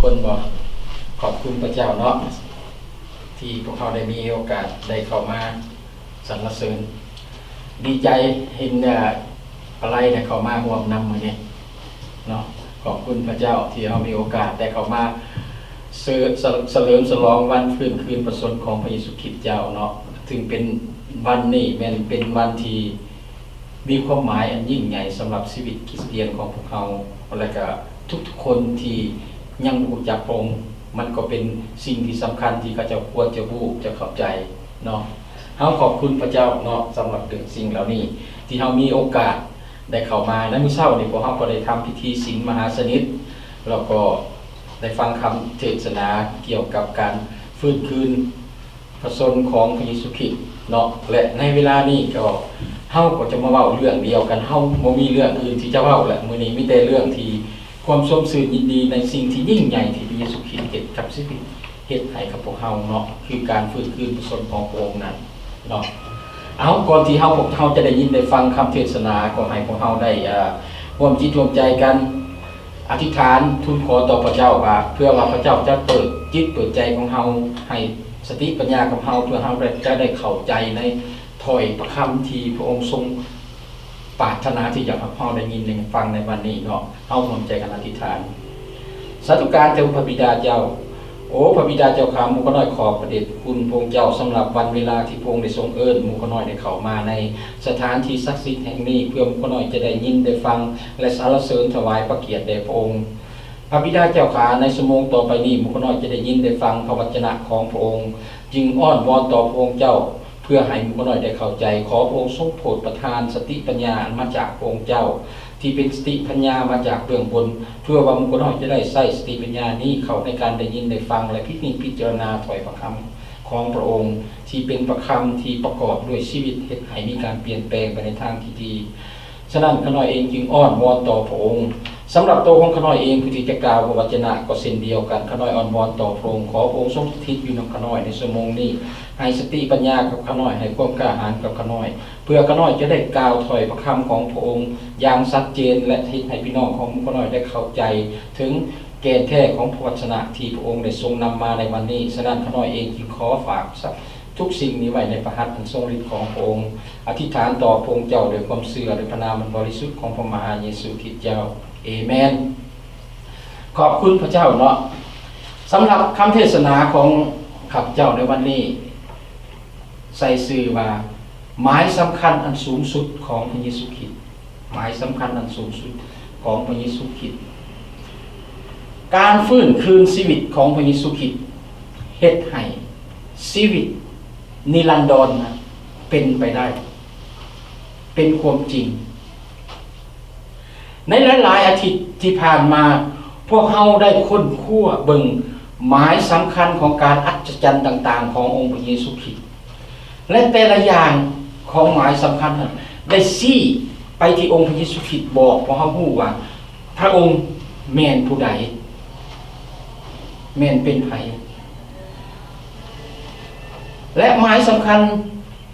ຄົນບໍ່? ຂອບຄຸນພະເຈົ້າເນາະ ທີ່ພວກເຮົາໄດ້ມີໂອກາດໄດ້ເຂົ້າມາສັນລະເສີນ. ດີໃຈເຫັນ ເອີ ປາໄລໄດ້ເຂົ້າມາຮ່ວມນຳມື້ນີ້ເນາະ. ຂອບຄຸນພະເຈົ້າທີ່ເຮົາມີໂອກາດໄດ້ເຂົ້າມາເສີ ສະ ສະເຫຼີມສະຫຼອງວັນຟື້ນຄືນພະຊົນຂອງພະເຢຊູຄຣິດເຈົ້າເນາະ, ຊຶ່ງເປັນ ວັນນີ້ແມ່ນເປັນວັນທີ່ ມີຄວາມໝາຍອັນຍິ່ງໃຫຍ່ສຳລັບຊີວິດຄຣິສຕຽນຂອງພວກເຮົາ ແລະກະທຸກໆຄົນທີ່ຍັງບໍ່ຮູ້ຈັກພະອົງ. ມັນກໍເປັນສິ່ງທີ່ສຳຄັນທີ່ເຂົາເຈົ້າຄວນຈະຮູ້ ຈະເຂົ້າໃຈເນາະ. ເຮົາຂອບຄຸນພະເຈົ້າເນາະ ສຳລັບເລື່ອງສິ່ງເຫຼົ່ານີ້ ທີ່ເຮົາມີໂອກາດໄດ້ເຂົ້າມາ. ໃນມື້ເຊົ້ານີ້ ພວກເຮົາກໍໄດ້ທຳພິທີສິນມະຫາສະນິດ ແລ້ວກໍໄດ້ຟັງຄຳເທດສະໜາກ່ຽວກັບການຟື້ນຄືນ ພະຊົນຂອງພະເຢຊູຄຣິດເນາະ ແລະ ໃນເວລານີ້ກໍ ເຮົາກໍຈະມາເວົ້າເລື່ອງດຽວກັນ, ເຮົາບໍ່ມີເລື່ອງອື່ນທີ່ຈະເວົ້າແລ້ວ. ມື້ນີ້ມີແຕ່ເລື່ອງທີ່ຄວາມຊົມຊື່ນຍິນດີໃນສິ່ງທີ່ຍິ່ງໃຫຍ່ທີ່ພະເຢຊູຄຣິດເຮັດກັບຊີວິດ, ເຮັດໃຫ້ກັບພວກເຮົາເນາະ, ຄືການຟື້ນຄືນພະຊົນຂອງພະອົງນັ້ນເນາະ. ເອົາ, ກ່ອນທີ່ເຮົາ, ພວກເຮົາຈະໄດ້ຍິນໄດ້ຟັງຄຳເທດສະໜາ, ກໍໃຫ້ພວກເຮົາໄດ້, ເອີ, ຮ່ວມຈິດຮ່ວມໃຈກັນ ອະທິຖານທູນຂໍຕໍ່ພະເຈົ້າວ່າ ເພື່ອວ່າພະເຈົ້າຈະເປີດຈິດເປີດໃຈຂອງເຮົາ ໃຫ້ສະຕິປັນຍາກັບເຮົາ ເພື່ອເຮົາໄດ້ ຈະໄດ້ເຂົ້າໃຈໃນຖ້ອຍພະຄຳທີ່ພະອົງຊົງປາດຖະໜາທີ່ຢາກໃຫ້ເຮົາໄດ້ຍິນໄດ້ຟັງໃນວັນນີ້ເນາະ. ເຮົາຮ່ວມໃຈກັນອະທິຖານ. ສາທຸການແດ່ອົງພະບິດາເຈົ້າ. ໂອ ພະບິດາເຈົ້າຂ້າ, ໝູ່ຂ້ານ້ອຍຂອບພະເດດພະຄຸນພະອົງເຈົ້າ ສຳລັບວັນເວລາທີ່ພະອົງໄດ້ຊົງເອີ້ນໝູ່ຂ້ານ້ອຍໄດ້ເຂົ້າມາໃນສະຖານທີ່ສັກສິດແຫ່ງນີ້ ເພື່ອໝູ່ຂ້ານ້ອຍຈະໄດ້ຍິນໄດ້ຟັງ ແລະ ສັນລະເສີນຖວາຍພະກຽດແດ່ພະອົງ. ພະບິດາເຈົ້າຂ້າ, ໃນຊົ່ວໂມງຕໍ່ໄປນີ້ ໝູ່ຂ້ານ້ອຍຈະໄດ້ຍິນໄດ້ຟັງພະວັດຈະນະຂອງພະອົງ, ຈຶ່ງອ້ອນວອນຕໍ່ພະອົງເຈົ້າ ເພື່ອໃຫ້ໝູ່ຂ້ານ້ອຍໄດ້ເຂົ້າໃຈ. ຂໍພະອົງຊົງໂປດປະທານສະຕິປັນຍາອັນມາຈາກພະອົງເຈົ້າ ທີ່ເປັນສະຕິປັນຍາມາຈາກເບື້ອງບົນ, ເພື່ອວ່າໝູ່ຂ້ານ້ອຍຈະໄດ້ໃຊ້ສະຕິປັນຍານີ້ເຂົ້າໃນການໄດ້ຍິນໄດ້ຟັງ ແລະ ພິນິດພິຈາລະນາຖ້ອຍພະຄຳຂອງພະອົງ ທີ່ເປັນພະຄຳທີ່ປະກອບດ້ວຍຊີວິດ, ເຮັດໃຫ້ມີການປ່ຽນແປງໄປໃນທາງທີ່ດີ. ສະນັ້ນ ຂ້ານ້ອຍເອງຈຶ່ງອ້ອນວອນຕໍ່ພະອົງ. ສຳລັບໂຕຂອງຂ້ານ້ອຍເອງ ຜູ້ທີ່ຈະກ່າວພະວັດຈະນະກໍເຊັ່ນດຽວກັນ, ຂ້ານ້ອຍອ້ອນວອນຕໍ່ພະອົງ, ຂໍພະອົງຊົງສະຖິດຢູ່ນຳຂ້ານ້ອຍໃນຊົ່ວໂມງນີ້, ໃຫ້ສະຕິປັນຍາກັບຂ້ານ້ອຍ, ໃຫ້ຄວາມກ້າຫານກັບຂ້ານ້ອຍ, ເພື່ອຂ້ານ້ອຍຈະໄດ້ກ່າວຖ້ອຍພະຄຳຂອງພະອົງຢ່າງຊັດເຈນ ແລະ ເຮັດໃຫ້ພີ່ນ້ອງຂອງໝູ່ຂ້ານ້ອຍໄດ້ເຂົ້າໃຈເຖິງແກ່ນແທ້ຂອງພະວັດຈະນະທີ່ພະອົງໄດ້ຊົງນຳມາໃນວັນນີ້. ສະນັ້ນ ຂ້ານ້ອຍເອງຈຶ່ງຂໍຝາກ ທຸກສິ່ງນີ້ໄວ້ໃນພະຫັດອັນຊົງລິດຂອງພະອົງ, ອະທິຖານຕໍ່ພະອົງເຈົ້າດ້ວຍຄວາມເຊື່ອ ໃນພະນາມອັນບໍລິສຸດຂອງພະມະຫາເຢຊູຄຣິດເຈົ້າ. ເອເມນ. ຂອບຄຸນພະເຈົ້າເນາະ. ສຳລັບຄຳເທດສະໜາຂອງຂ້າພະເຈົ້າໃນວັນນີ້ ໃສ່ຊື່ວ່າ ໝາຍສຳຄັນອັນສູງສຸດຂອງພະເຢຊູຄຣິດ. ໝາຍສຳຄັນອັນສູງສຸດຂອງພະເຢຊູຄຣິດ. ການຟື້ນຄືນຊີວິດຂອງພະເຢຊູຄຣິດ ເຮັດໃຫ້ຊີວິດນິລັນດອນນະເປັນໄປໄດ້, ເປັນຄວາມຈິງ. ໃນຫຼາຍໆອາທິດທີ່ຜ່ານມາ, ພວກເຮົາໄດ້ຄົ້ນຄວ້າເບິ່ງໝາຍສຳຄັນຂອງການອັດສະຈັນຕ່າງໆຂອງອົງພະເຢຊູຄຣິດ. ແລະ ແຕ່ລະຢ່າງຂອງໝາຍສຳຄັນນັ້ນ ໄດ້ຊີ້ໄປທີ່ອົງພະເຢຊູຄຣິດ ບອກພວກເຮົາຮູ້ວ່າ ພະອົງແມ່ນຜູ້ໃດ, ແມ່ນເປັນໃຜ. ແລະ ໝາຍສຳຄັນ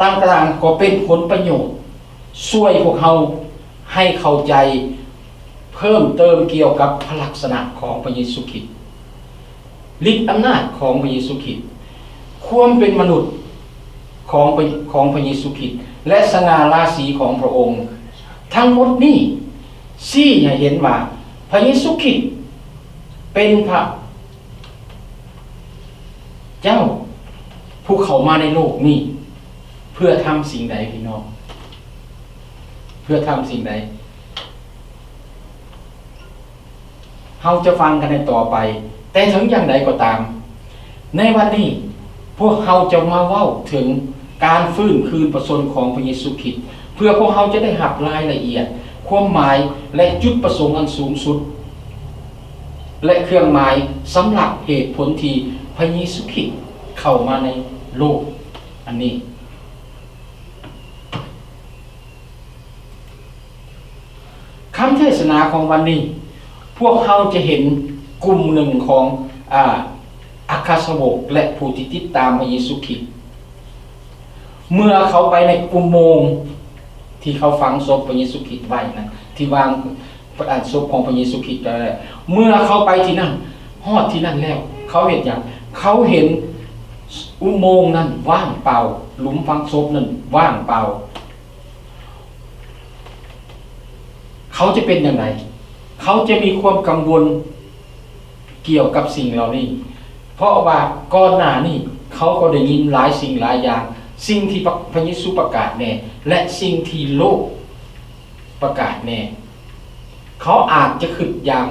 ຕ່າງໆກໍເປັນຜົນປະໂຫຍດ ຊ່ວຍພວກເຮົາໃຫ້ເຂົ້າໃຈເພີ່ມເຕີມກ່ຽວກັບພະລັກສະນະຂອງພະເຢຊູຄຣິດ. ລິດອຳນາດຂອງພະເຢຊູຄຣິດ, ຄວາມເປັນມະນຸດຂອງພະ, ຂອງພະເຢຊູຄຣິດ ແລະ ສະຫງ່າລາສີຂອງພະອົງ, ທັງໝົດນີ້ຊີ້ໃຫ້ເຫັນວ່າພະເຢຊູຄຣິດເປັນພະເຈົ້າຜູ້ເຂົ້າມາໃນໂລກນີ້ເພື່ອທຳສິ່ງໃດ, ພີ່ນ້ອງ? ເພື່ອທຳສິ່ງໃດ? ເຮົາຈະຟັງກັນໃນຕໍ່ໄປ, ແຕ່ເຖິງຢ່າງໃດກໍຕາມ, ໃນວັນນີ້ພວກເຮົາຈະມາເວົ້າເຖິງການຟື້ນຄືນພະຊົນຂອງພະເຢຊູຄຣິດ, ເພື່ອພວກເຮົາຈະໄດ້ຮັບລາຍລະອຽດ, ຄວາມໝາຍ ແລະ ຈຸດປະສົງອັນສູງສຸດ ແລະ ເຄື່ອງໝາຍສຳລັບເຫດຜົນທີ່ພະເຢຊູຄຣິດເຂົ້າມາໃນໂລກອັນນີ້. ຄຳເທດສະໜາຂອງວັນນີ້, ພວກເຮົາຈະເຫັນກຸ່ມໜຶ່ງຂອງ ອາ ອັກຄະສາວົກ ແລະ ຜູ້ທີ່ຕິດຕາມພະເຢຊູຄຣິດ, ເມື່ອເຂົາໄປໃນອຸໂມງທີ່ເຂົາຝັງສົບພະເຢຊູຄຣິດໄວ້ນັ້ນ, ທີ່ວາງ ອັນສົບຂອງພະເຢຊູຄຣິດໄວ້, ເມື່ອເຂົາໄປທີ່ນັ້ນ, ຮອດທີ່ນັ້ນແລ້ວ ເຂົາເຮັດຫຍັງ? ເຂົາເຫັນອຸໂມງນັ້ນວ່າງເປົ່າ, ຫຼຸມຝັງສົບນັ້ນວ່າງເປົ່າ. ເຂົາຈະເປັນຢ່າງໃດ? ເຂົາຈະມີຄວາມກັງວົນກ່ຽວກັບສິ່ງເຫຼົ່ານີ້, ເພາະວ່າກ່ອນໜ້ານີ້ເຂົາກໍໄດ້ຍິນຫຼາຍສິ່ງຫຼາຍຢ່າງ, ສິ່ງທີ່ພະ ພະເຢຊູປະກາດແດ່ ແລະ ສິ່ງທີ່ໂລກປະກາດແດ່. ເຂົາອາດຈະຄິດຢ່າງ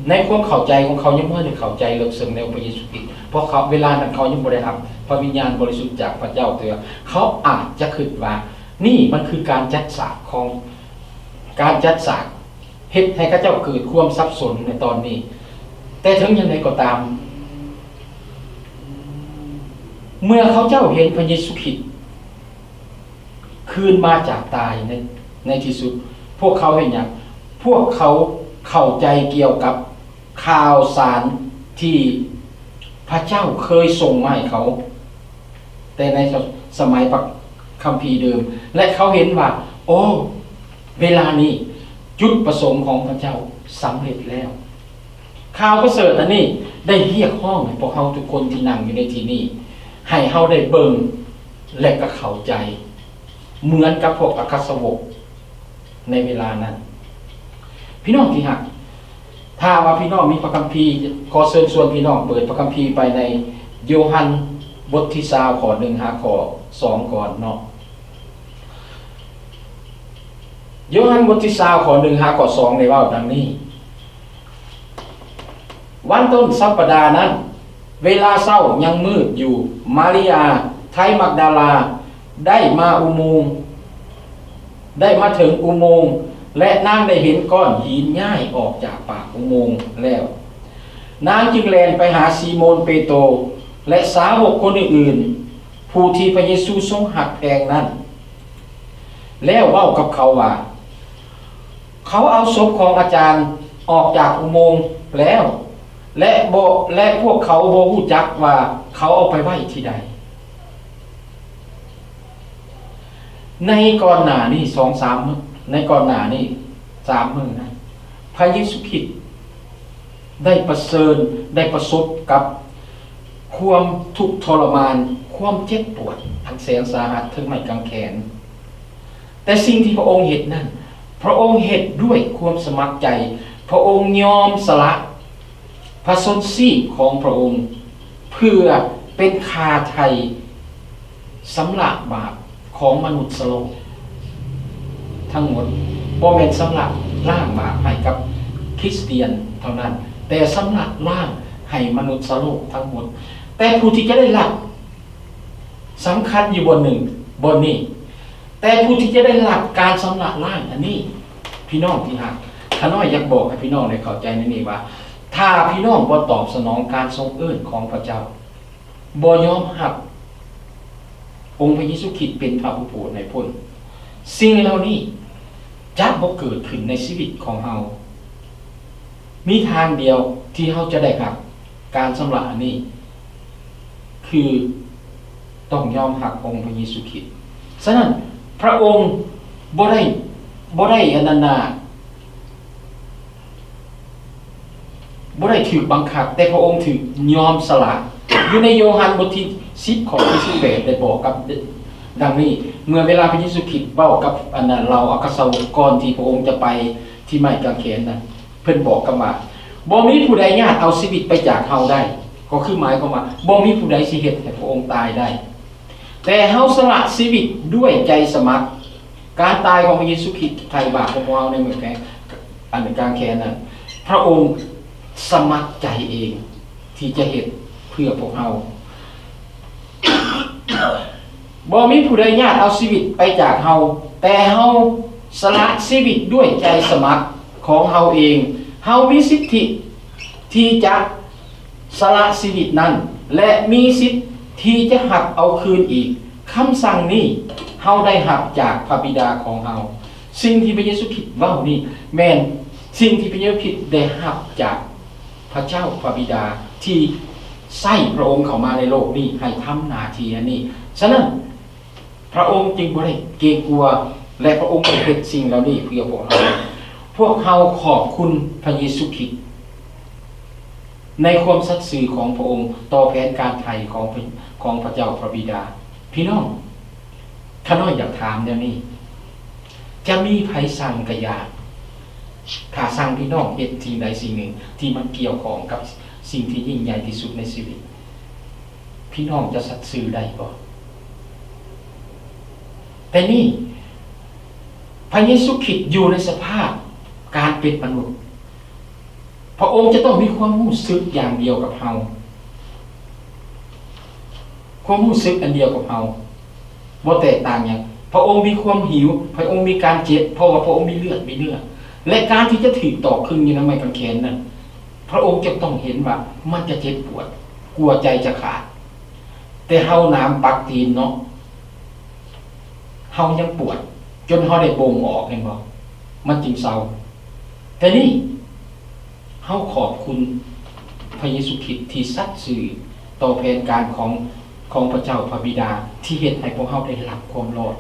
ໃນຄວາມເຂົ້າໃຈຂອງເຂົາຍັງບໍ່ໄດ້ເຂົ້າໃຈເລິກເຊິ່ງໃນອົງພະເຢຊູຄຣິດ, ເພາະເຂົາ ເວລານັ້ນເຂົາຍັງບໍ່ໄດ້ຮັບພະວິນຍານບໍລິສຸດຈາກພະເຈົ້າເທື່ອ. ເຂົາອາດຈະຄິດວ່າ ນີ້ມັນຄືການຈັດສາກຂອງ ການຈັດສາກ ເຮັດໃຫ້ເຂົາເຈົ້າເກີດຄວາມສັບສົນໃນຕອນນີ້. ແຕ່ເຖິງຢ່າງໃດກໍຕາມ, ເມື່ອເຂົາເຈົ້າເຫັນພະເຢຊູຄຣິດ ຄືນມາຈາກຕາຍໃນ ໃນທີ່ສຸດ, ພວກເຂົາເຮັດຫຍັງ? ພວກເຂົາເຂົ້າໃຈກ່ຽວກັບຂ່າວສານທີ່ພະເຈົ້າເຄີຍສົ່ງມາໃຫ້ເຂົາ ແຕ່ໃນສະໄໝພະຄຳພີເດີມ ແລະ ເຂົາເຫັນວ່າ ໂອ້ ເວລານີ້ຈຸດປະສົງຂອງພະເຈົ້າສຳເລັດແລ້ວ. ຂ່າວປະເສີດອັນນີ້ໄດ້ຮຽກຮ້ອງໃຫ້ພວກເຮົາທຸກຄົນທີ່ນັ່ງຢູ່ໃນທີ່ນີ້ ໃຫ້ເຮົາໄດ້ເບິ່ງ ແລະ ກໍເຂົ້າໃຈ ເໝືອນກັບພວກອັກຄະສາວົກໃນເວລານັ້ນ. ພີ່ນ້ອງທີ່ຮັກ, ຖ້າວ່າພີ່ນ້ອງມີພະຄຳພີ, ຂໍເຊີນຊວນພີ່ນ້ອງເປີດພະຄຳພີໄປໃນໂຍຮັນບົດທີຊາວ ຂໍ້ໜຶ່ງຫາຂໍ້ສອງກ່ອນເນາະ. ໂຍຮັນບົດທີຊາວ ຂໍ້ໜຶ່ງຫາຂໍ້ສອງ ໄດ້ເວົ້າດັ່ງນີ້: ວັນຕົ້ນສັບປະດານັ້ນ, ເວລາເຊົ້າຍັງມືດຢູ່, ມາຣິອາ ໄທມັກດາລາ ໄດ້ມາອຸໂມງ, ໄດ້ມາເຖິງອຸໂມງ ແລະ ນາງໄດ້ເຫັນກ້ອນຫີນຍ້າຍອອກຈາກປາກອຸໂມງແລ້ວ. ນາງຈຶ່ງແລ່ນໄປຫາຊີໂມນເປໂຕ ແລະ ສາວົກຄົນອື່ນໆ ຜູ້ທີ່ພະເຢຊູຊົງຮັກແພງນັ້ນ ແລ້ວເວົ້າກັບເຂົາວ່າ, ເຂົາເອົາສົບຂອງອາຈານອອກຈາກອຸໂມງແລ້ວ ແລະ ບໍ່ ແລະ ພວກເຂົາບໍ່ຮູ້ຈັກວ່າເຂົາເອົາໄປໄວ້ທີ່ໃດ. ໃນກ່ອນໜ້ານີ້ສອງສາມມື້, ໃນກ່ອນໜ້ານີ້ສາມມື້ນັ້ນ, ພະເຢຊູຄຣິດໄດ້ປະເຊີນ, ໄດ້ປະສົບກັບຄວາມທຸກທໍລະມານ, ຄວາມເຈັບປວດອັນແສນສາຫັດເທິງໄມ້ກາງແຂນ. ແຕ່ສິ່ງທີ່ພະອົງເຮັດນັ້ນ, ພະອົງເຮັດດ້ວຍຄວາມສະໝັກໃຈ, ພະອົງຍອມສະຫຼະ ພະຊົນຊີບຂອງພະອົງ ເພື່ອເປັນຄ່າໄຖ່ຊຳລະບາບຂອງມະນຸດສະໂລກທັງໝົດ, ບໍ່ແມ່ນຊຳລະລ້າງບາບໃຫ້ກັບຄຣິສຕຽນເທົ່ານັ້ນ, ແຕ່ຊຳລະລ້າງໃຫ້ມະນຸດສະໂລກທັງໝົດ. ແຕ່ຜູ້ທີ່ຈະໄດ້ຮັບ ສຳຄັນຢູ່ບ່ອນໜຶ່ງ, ບ່ອນນີ້, ແຕ່ຜູ້ທີ່ຈະໄດ້ຮັບການຊຳລະລ້າງອັນນີ້, ພີ່ນ້ອງທີ່ຮັກ, ຂ້ານ້ອຍຢາກບອກໃຫ້ພີ່ນ້ອງໄດ້ເຂົ້າໃຈໃນນີ້ວ່າ, ຖ້າພີ່ນ້ອງບໍ່ຕອບສະໜອງການຊົງເອີ້ນຂອງພະເຈົ້າ, ບໍ່ຍອມຮັບອົງພະເຢຊູຄຣິດເປັນພະຜູ້ໂປດໃຫ້ພົ້ນ, ສິ່ງເຫຼົ່ານີ້ຈະບໍ່ເກີດຂຶ້ນໃນຊີວິດຂອງເຮົາ. ມີທາງດຽວທີ່ເຮົາຈະໄດ້ຮັບການຊຳລະອັນນີ້ ຄືຕ້ອງຍອມຮັບອົງພະເຢຊູຄຣິດ. ສະນັ້ນ, ພະອົງບໍ່ໄດ້, ບໍ່ໄດ້ອັນນັ້ນນາ, ບໍ່ໄດ້ຖືກບັງຄັບ, ແຕ່ພະອົງຖືກຍອມສະຫຼະ. ຢູ່ໃນໂຍຮັນບົດທີສິບ ຂໍ້ທີສິບແປດ ໄດ້ບອກກັບ ດັ່ງນີ້, ເມື່ອເວລາພະເຢຊູຄຣິດເວົ້າກັບອັນນັ້ນ ເຫຼົ່າອັກຄະສາວົກ ກ່ອນທີ່ພະອົງຈະໄປທີ່ໄມ້ກາງແຂນນັ້ນ, ເພິ່ນບອກກັບວ່າ, ບໍ່ມີຜູ້ໃດຍາດເອົາຊີວິດໄປຈາກເຮົາໄດ້, ກໍຄືໝາຍຄວາມວ່າ ບໍ່ມີຜູ້ໃດຊິເຮັດໃຫ້ພະອົງຕາຍໄດ້. ແຕ່ເຮົາສະຫຼະຊີວິດດ້ວຍໃຈສະໝັກ. ການຕາຍຂອງພະເຢຊູຄຣິດໄຖ່ບາບຂອງພວກເຮົາໃນໄມ້ກາງແຂນ, ອັນກາງແຂນນັ້ນ, ພະອົງສະໝັກໃຈເອງທີ່ຈະເຮັດເພື່ອພວກເຮົາ. ບໍ່ມີຜູ້ໃດຍາດເອົາຊີວິດໄປຈາກເຮົາ, ແຕ່ເຮົາສະຫຼະຊີວິດດ້ວຍໃຈສະໝັກຂອງເຮົາເອງ. ເຮົາມີສິດທິທີ່ຈະສະຫຼະຊີວິດນັ້ນ ແລະ ມີສິດທີ່ຈະຮັບເອົາຄືນອີກ. ຄຳສັ່ງນີ້ເຮົາໄດ້ຮັບຈາກພະບິດາຂອງເຮົາ. ສິ່ງທີ່ພະເຢຊູຄຣິດເວົ້ານີ້ ແມ່ນສິ່ງທີ່ພະເຢຊູຄຣິດໄດ້ຮັບຈາກພະເຈົ້າພະບິດາ ທີ່ໃຊ້ພະອົງເຂົ້າມາໃນໂລກນີ້ໃຫ້ທຳໜ້າທີ່ອັນນີ້. ສະນັ້ນ, ພະອົງຈຶ່ງບໍ່ໄດ້ເກງກົວ ແລະ ພະອົງໄດ້ເຮັດສິ່ງເຫຼົ່ານີ້ເພື່ອພວກເຮົາ. ພວກເຮົາຂອບຄຸນພະເຢຊູຄຣິດ ໃນຄວາມສັດຊື່ຂອງພະອົງຕໍ່ແຜນການໄຖ່ຂອງ ຂອງພະເຈົ້າພະບິດາ. ພີ່ນ້ອງ, ຂ້ານ້ອຍຢາກຖາມແນວນີ້, ຈະມີໃຜສັ່ງກະຢ່າ, ຖ້າສັ່ງພີ່ນ້ອງເຮັດສິ່ງໃດສິ່ງໜຶ່ງທີ່ມັນກ່ຽວຂ້ອງກັບສິ່ງທີ່ຍິ່ງໃຫຍ່ທີ່ສຸດໃນຊີວິດ, ພີ່ນ້ອງຈະສັດຊື່ໄດ້ບໍ່? ແຕ່ນີ້ ພະເຢຊູຄຣິດຢູ່ໃນສະພາບການເປັນມະນຸດ, ພະອົງຈະຕ້ອງມີຄວາມຮູ້ສຶກຢ່າງດຽວກັບເຮົາ, ຄວາມຮູ້ສຶກອັນດຽວກັບເຮົາ, ບໍ່ແຕກຕ່າງຫຍັງ. ພະອົງມີຄວາມຫິວ, ພະອົງມີການເຈັບ, ເພາະວ່າພະອົງມີເລືອດມີເນື້ອ, ແລະ ການທີ່ຈະຖືກຕອກຄຶ່ງຢູ່ໃນໄມ້ກາງເຂນນັ້ນ, ພະອົງຈະຕ້ອງເຫັນວ່າມັນຈະເຈັບປວດ, ກວ່າໃຈຈະຂາດ. ແຕ່ເຮົາໜາມປັກຕີນເນາະ, ເຮົາຍັງປວດຈົນເຮົາໄດ້ບົ່ງອອກ, ເຫັນບໍ່? ມັນຈຶ່ງເຊົາ. ແຕ່ນີ້ເຮົາຂອບຄຸນພະເຢຊູຄຣິດທີ່ສັດຊື່ຕໍ່ແຜນການຂອງ, ຂອງພະເຈົ້າພະບິດາ ທີ່ເຮັດໃຫ້ພວກເຮົາໄດ້ຮັບຄວາມລອດ.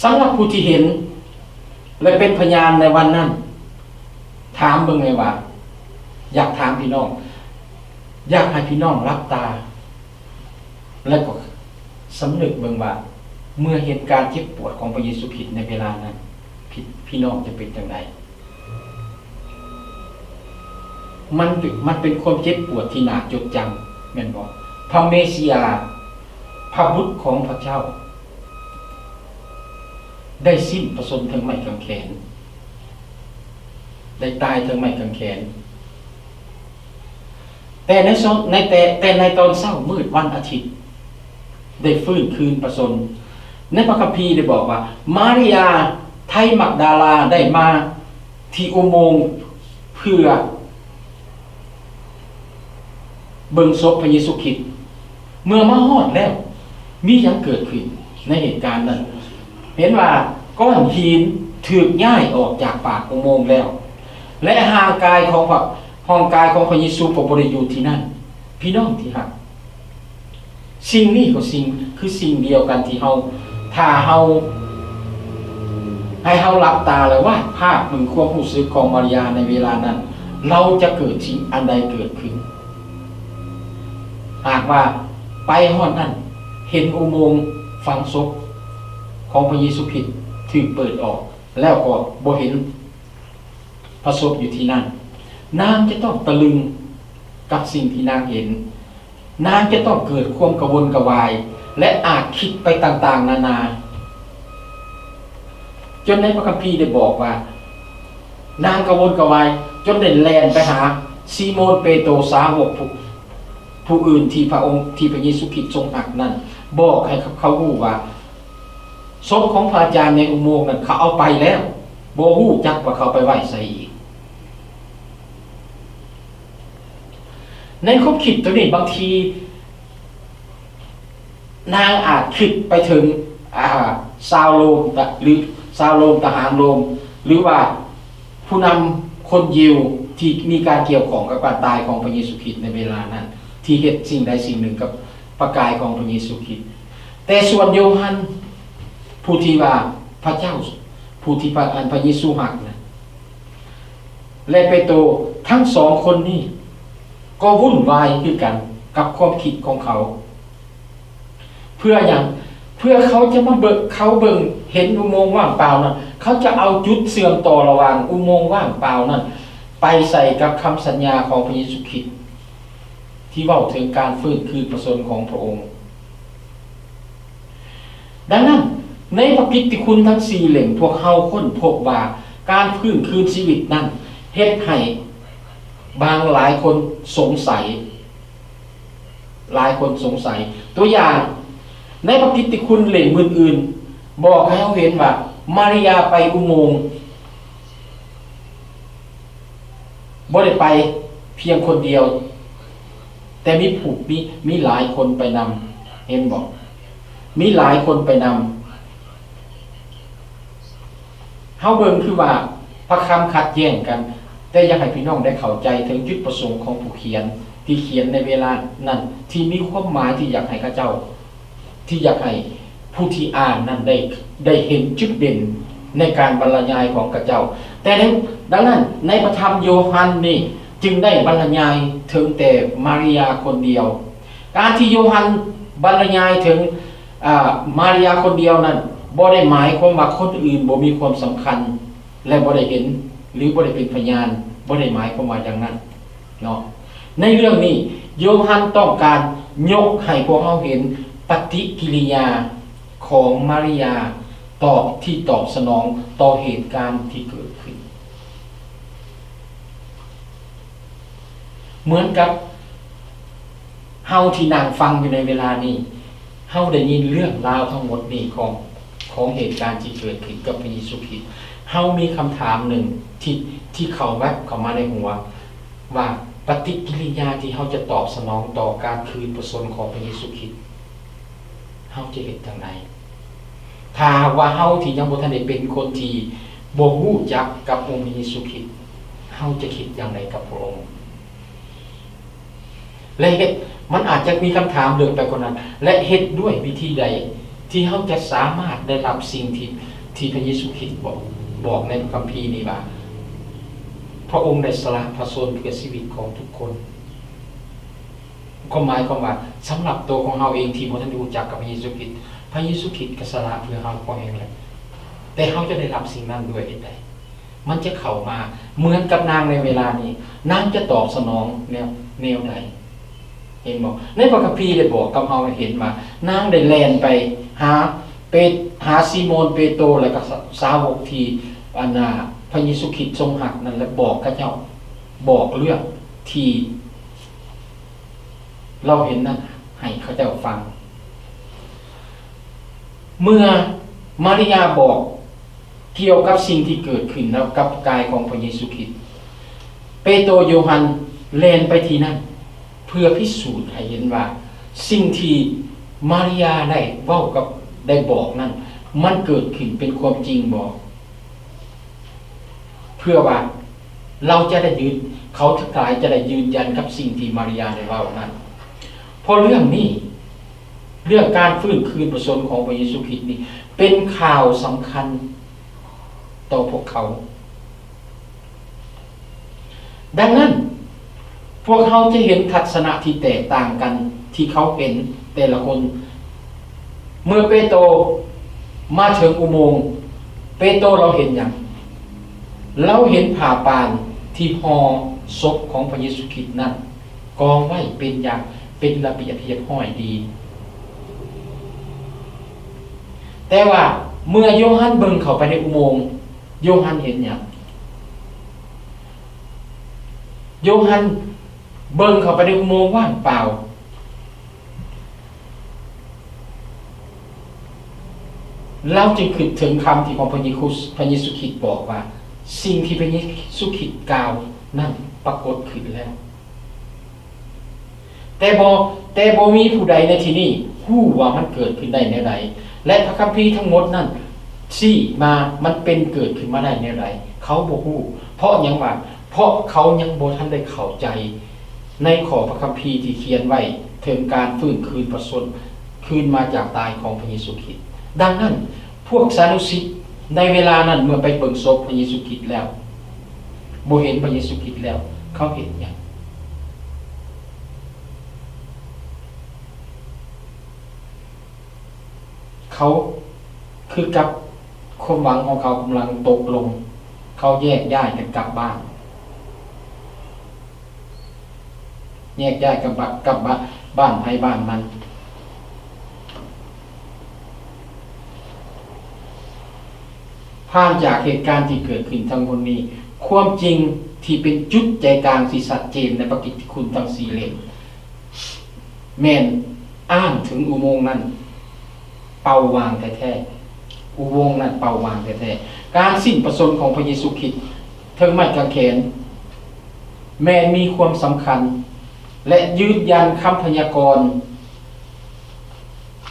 ສຳລັບຜູ້ທີ່ເຫັນ ແລະ ເປັນພະຍານໃນວັນນັ້ນ, ຖາມເບິ່ງແດ່ວ່າ, ຢາກຖາມພີ່ນ້ອງ, ຢາກໃຫ້ພີ່ນ້ອງຫຼັບຕາ ແລະ ກໍສຳນຶກເບິ່ງວ່າ ເມື່ອເຫັນການເຈັບປວດຂອງພະເຢຊູຄຣິດໃນເວລານັ້ນ, ພີ່, ພີ່ນ້ອງຈະເປັນຈັ່ງໃດ? ມັນເປັນ, ມັນເປັນຄວາມເຈັບປວດທີ່ໜ້າຈົດຈຳ, ແມ່ນບໍ່? ພະເມສຢາ, ພະບຸດຂອງພະເຈົ້າ ໄດ້ສິ້ນພະຊົນເທິງໄມ້ກາງເຂນ, ໄດ້ຕາຍເທິງໄມ້ກາງເຂນ. ແຕ່ໃນ, ໃນ, ແຕ່, ແຕ່ໃນຕອນເຊົ້າມືດວັນອາທິດ ໄດ້ຟື້ນຄືນພະຊົນ. ໃນພະຄຳພີໄດ້ບອກວ່າ ມາລຽມາໄທມັກດາລາໄດ້ມາທີ່ອຸໂມງເພື່ອ ເບິ່ງສົບພະເຢຊູຄຣິດ. ເມື່ອມາຮອດແລ້ວ, ມີຫຍັງເກີດຂຶ້ນໃນເຫດການນັ້ນ? ເຫັນວ່າກ້ອນຫີນຖືກຍ້າຍອອກຈາກປາກອຸໂມງແລ້ວ ແລະ ຮ່າງກາຍຂອງພະ, ຮ່າງກາຍຂອງພະເຢຊູກໍບໍ່ໄດ້ຢູ່ທີ່ນັ້ນ. ພີ່ນ້ອງທີ່ຮັກ, ສິ່ງນີ້ກໍສິ່ງ, ຄືສິ່ງດຽວກັນທີ່ເຮົາ, ຖ້າເຮົາ, ໃຫ້ເຮົາຫຼັບຕາ ແລະ ວາດພາບເຖິງຄວາມຮູ້ສຶກຂອງມາລຽມາໃນເວລານັ້ນ, ລາວຈະເກີດສິ່ງອັນໃດເກີດຂຶ້ນ? ຫາກວ່າໄປຮອດນັ້ນ ເຫັນອຸໂມງຝັງສົບຂອງພະເຢຊູຄຣິດຖືກເປີດອອກ ແລ້ວກໍບໍ່ເຫັນພະສົບຢູ່ທີ່ນັ້ນ, ນາງຈະຕ້ອງຕະລຶງກັບສິ່ງທີ່ນາງເຫັນ. ນາງຈະຕ້ອງເກີດຄວາມກະວົນກະວາຍ ແລະ ອາດຄິດໄປຕ່າງໆນານາ, ຈົນໃນພະຄຳພີໄດ້ບອກວ່າ ນາງກະວົນກະວາຍຈົນໄດ້ແລ່ນໄປຫາຊີໂມນເປໂຕ, ສາວົກຜູ້, ຜູ້ອື່ນທີ່ພະອົງ, ທີ່ພະເຢຊູຄຣິດຊົງຮັກນັ້ນ, ບອກໃຫ້ເຂົາ, ເຂົາຮູ້ວ່າສົບຂອງພະອາຈານໃນອຸໂມງນັ້ນເຂົາເອົາໄປແລ້ວ, ບໍ່ຮູ້ຈັກວ່າເຂົາໄປໄວ້ໃສອີກ. ໃນຄວາມຄິດຕົວນີ້ ບາງທີນາງອາດຄິດໄປເຖິງ, ອາ, ຊາວໂລມ ຫຼື ຊາວໂລມ, ທະຫານໂລມ ຫຼືວ່າຜູ້ນຳຄົນຢິວທີ່ມີການກ່ຽວຂ້ອງກັບການຕາຍຂອງພະເຢຊູຄຣິດໃນເວລານັ້ນ, ທີ່ເຮັດສິ່ງໃດສິ່ງໜຶ່ງກັບພະກາຍຂອງພະເຢຊູຄຣິດ. ແຕ່ສ່ວນໂຢຮັນ ຜູ້ທີ່ວ່າພະເຈົ້າ, ຜູ້ທີ່ພະ, ອັນພະເຢຊູຮັກນະ, ແລະ ເປໂຕ, ທັງສອງຄົນນີ້ກໍວຸ່ນວາຍຄືກັນກັບຄວາມຄິດຂອງເຂົາ. ເພື່ອຫຍັງ? ເພື່ອເຂົາຈະມາເບິ່ງ, ເຂົາເບິ່ງເຫັນອຸໂມງວ່າງເປົ່ານັ້ນ, ເຂົາຈະເອົາຈຸດເຊື່ອມຕໍ່ລະຫວ່າງອຸໂມງວ່າງເປົ່ານັ້ນ ໄປໃສ່ກັບຄຳສັນຍາຂອງພະເຢຊູຄຣິດ ທີ່ເວົ້າເຖິງການຟື້ນຄືນພະຊົນຂອງພະອົງ. ດັ່ງນັ້ນ, ໃນພະກິດຕິຄຸນທັງສີ່ເຫຼັ້ມ, ພວກເຮົາຄົ້ນພົບວ່າການຟື້ນຄືນຊີວິດນັ້ນເຮັດໃຫ້ບາງຫຼາຍຄົນສົງໄສ, ຫຼາຍຄົນສົງໄສ. ຕົວຢ່າງ, ໃນພະກິດຕິຄຸນເຫຼັ້ມອື່ນໆ ບອກໃຫ້ເຮົາເຫັນວ່າມາລຽມາໄປອຸໂມງ, ບໍ່ໄດ້ໄປພຽງຄົນດຽວ, ແຕ່ມີຜູ້, ມີ, ມີຫຼາຍຄົນໄປນຳ. ເຫັນບໍ່? ມີຫຼາຍຄົນໄປນຳ. ເຮົາເບິ່ງຄືວ່າພະຄຳຂັດແຍ້ງກັນ, ແຕ່ຢາກໃຫ້ພີ່ນ້ອງໄດ້ເຂົ້າໃຈເຖິງຈຸດປະສົງຂອງຜູ້ຂຽນ ທີ່ຂຽນໃນເວລານັ້ນ, ທີ່ມີຄວາມໝາຍທີ່ຢາກໃຫ້ເຂົາເຈົ້າ, ທີ່ຢາກໃຫ້ຜູ້ທີ່ອ່ານນັ້ນໄດ້, ໄດ້ເຫັນຈຸດເດັ່ນ ໃນການບັນລະຍາຍຂອງຂະເຈົ້າ. ແຕ່ໃນ ດັ່ງນັ້ນ ໃນພະທຳໂຢຮັນນີ້ຈຶ່ງໄດ້ບັນລະຍາຍເຖິງແຕ່ມາລິຍາຄົນດຽວ. ການທີ່ໂຢຮັນບັນລະຍາຍເຖິງ ອາ ມາລິຍາຄົນດຽວນັ້ນ ບໍ່ໄດ້ໝາຍຄວາມວ່າຄົນອື່ນບໍ່ມີຄວາມສຳຄັນ ແລະ ບໍ່ໄດ້ເຫັນ ຫຼື ບໍ່ໄດ້ເປັນພະຍານ, ບໍ່ໄດ້ໝາຍຄວາມວ່າຢ່າງນັ້ນເນາະ. ໃນເລື່ອງນີ້ ໂຢຮັນຕ້ອງການຍົກໃຫ້ພວກເຮົາເຫັນປະຕິກິລິຍາຂອງມາລິຍາ ຕອບ ທີ່ຕອບສະໜອງຕໍ່ເຫດການທີ່ເກີດຂຶ້ນ. ເໝືອນກັບເຮົາທີ່ນັ່ງຟັງຢູ່ໃນເວລານີ້, ເຮົາໄດ້ຍິນເລື່ອງລາວທັງໝົດນີ້ຂອງ ຂອງເຫດການທີ່ເກີດຂຶ້ນກັບພະເຢຊູຄຣິດ, ເຮົາມີຄຳຖາມໜຶ່ງທີ່ ທີ່ເຂົ້າແວັບເຂົ້າມາໃນຫົວວ່າ ປະຕິກິລິຍາທີ່ເຮົາຈະຕອບສະໜອງຕໍ່ການຄືນພະຊົນຂອງພະເຢຊູຄຣິດ ເຮົາຈະເຮັດຈັ່ງໃດ? ຖ້າຫາກວ່າເຮົາທີ່ຍັງບໍ່ທັນໄດ້ເປັນຄົນທີ່ບໍ່ຮູ້ຈັກກັບອົງພະເຢຊູຄຣິດ, ເຮົາຈະຄິດຢ່າງໃດກັບພະອົງ? ແລະ ເຮັດ ມັນອາດຈະມີຄຳຖາມເລິກໄປກວ່ານັ້ນ, ແລະ ເຮັດດ້ວຍວິທີໃດທີ່ເຮົາຈະສາມາດໄດ້ຮັບສິ່ງທີ່ ທີ່ພະເຢຊູຄຣິດບອກ ບອກໃນພະຄຳພີນີ້ວ່າ ພະອົງໄດ້ສະຫຼະພະຊົນເພື່ອຊີວິດຂອງທຸກຄົນ? ຄວາມໝາຍຄວາມວ່າ ສຳລັບໂຕຂອງເຮົາເອງທີ່ບໍ່ທັນໄດ້ຮູ້ຈັກກັບພະເຢຊູຄຣິດ, ພະເຢຊູຄຣິດກໍສະຫຼະເພື່ອເຮົາພໍແຮງແລ້ວ, ແຕ່ເຮົາຈະໄດ້ຮັບສິ່ງນັ້ນດ້ວຍເຫດໃດ? ມັນຈະເຂົ້າມາເໝືອນກັບນາງໃນເວລານີ້, ນາງຈະຕອບສະໜອງແນວ ແນວໃດ? ເຫັນບໍ່? ໃນພະຄຳພີໄດ້ບອກກັບເຮົາໃຫ້ເຫັນວ່າ ນາງໄດ້ແລ່ນໄປຫາເປ ຫາຊີໂມນເປໂຕ ແລະ ກໍສາ ສາວົກທີ່ ອັນນ່າ ພະເຢຊູຄຣິດຊົງຮັກນັ້ນ ແລະ ບອກເຂົາເຈົ້າ ບອກເລື່ອງທີ່ ລາວເຫັນນັ້ນໃຫ້ເຂົາເຈົ້າຟັງ. ເມື່ອມາລິຍາບອກກ່ຽວກັບສິ່ງທີ່ເກີດຂຶ້ນແລ້ວກັບກາຍຂອງພະເຢຊູຄຣິດ, ເປໂຕ, ໂຢຮັນແລ່ນໄປທີ່ນັ້ນ ເພື່ອພິສູດໃຫ້ເຫັນວ່າສິ່ງທີ່ມາລິຍາໄດ້ເວົ້າກັບ ໄດ້ບອກນັ້ນ ມັນເກີດຂຶ້ນເປັນຄວາມຈິງບໍ່? ເພື່ອວ່າເຮົາຈະໄດ້ຢືນ ເຂົາທັງຫຼາຍຈະໄດ້ຢືນຢັນກັບສິ່ງທີ່ມາລິຍາໄດ້ເວົ້ານັ້ນ. ເພາະເລື່ອງນີ້, ເລື່ອງການຟື້ນຄືນພະຊົນຂອງພະເຢຊູຄຣິດນີ້ ເປັນຂ່າວສຳຄັນຕໍ່ພວກເຂົາ. ດັ່ງນັ້ນ, ພວກເຮົາຈະເຫັນທັດສະນະທີ່ແຕກຕ່າງກັນທີ່ເຂົາເຫັນແຕ່ລະຄົນ. ເມື່ອເປໂຕມາເຖິງອຸໂມງ, ເປໂຕລາວເຫັນຫຍັງ? ລາວເຫັນຜ້າປ່ານທີ່ຫໍ່ສົບຂອງພະເຢຊູຄຣິດນັ້ນ ກອງໄວ້ເປັນຢ່າງເປັນລະບຽບຮຽບຮ້ອຍດີ. ແຕ່ວ່າເມື່ອໂຢຮັນເບິ່ງເຂົ້າໄປໃນອຸໂມງ, ໂຢຮັນເຫັນຫຍັງ? ໂຢຮັນເບິ່ງເຂົ້າໄປໃນອຸໂມງວ່າງເປົ່າ. ລາວຈຶ່ງຄິດເຖິງຄຳທີ່ຂອງພະເຢຊູ ພະເຢຊູຄຣິດບອກວ່າ ສິ່ງທີ່ພະເຢຊູຄຣິດກ່າວນັ້ນປາກົດຂຶ້ນແລ້ວ. ແຕ່ບໍ່ ແຕ່ບໍ່ມີຜູ້ໃດໃນທີ່ນີ້ຮູ້ວ່າມັນເກີດຂຶ້ນໄດ້ແນວໃດ ແລະ ພະຄຳພີທັງໝົດນັ້ນຊີ້ມາມັນເປັນເກີດຂຶ້ນມາໄດ້ແນວໃດ. ເຂົາບໍ່ຮູ້. ເພາະຫຍັງວະ? ເພາະເຂົາຍັງບໍ່ທັນໄດ້ເຂົ້າໃຈໃນຂໍ້ພະຄຳພີທີ່ຂຽນໄວ້ເຖິງການຟື້ນຄືນພະຊົນຄືນມາຈາກຕາຍຂອງພະເຢຊູຄຣິດ. ດັ່ງນັ້ນ, ພວກສານຸສິດໃນເວລານັ້ນເມື່ອໄປເບິ່ງສົບພະເຢຊູຄຣິດແລ້ວ, ບໍ່ເຫັນພະເຢຊູຄຣິດແລ້ວ, ເຂົາເຮັດຫຍັງ? ເຂົາຄືກັບຄວາມຫວັງຂອງເຂົາກຳລັງຕົກລົງ, ເຂົາແຍກຍ້າຍກັນກັບບ້ານ. ແຍກຍ້າຍກັບບະ ກັບບະ ບ້ານໃຜບ້ານມັນ. ຜ່ານຈາກເຫດການທີ່ເກີດຂຶ້ນທັງໝົດນີ້, ຄວາມຈິງທີ່ເປັນຈຸດໃຈກາງທີ່ຊັດເຈນໃນພະກິດຕິຄຸນທັງສີ່ເຫຼັ້ມ ແມ່ນອ້າງເຖິງອຸໂມງນັ້ນເປົ່າຫວ່າງແທ້ໆ, ອຸໂມງນັ້ນເປົ່າຫວ່າງແທ້ໆ. ການສິ້ນພະຊົນຂອງພະເຢຊູຄຣິດ ເທິງໄມ້ກາງເຂນ ແມ່ນມີຄວາມສຳຄັນ ແລະ ຢືນຢັນຄຳພະຍາກອນ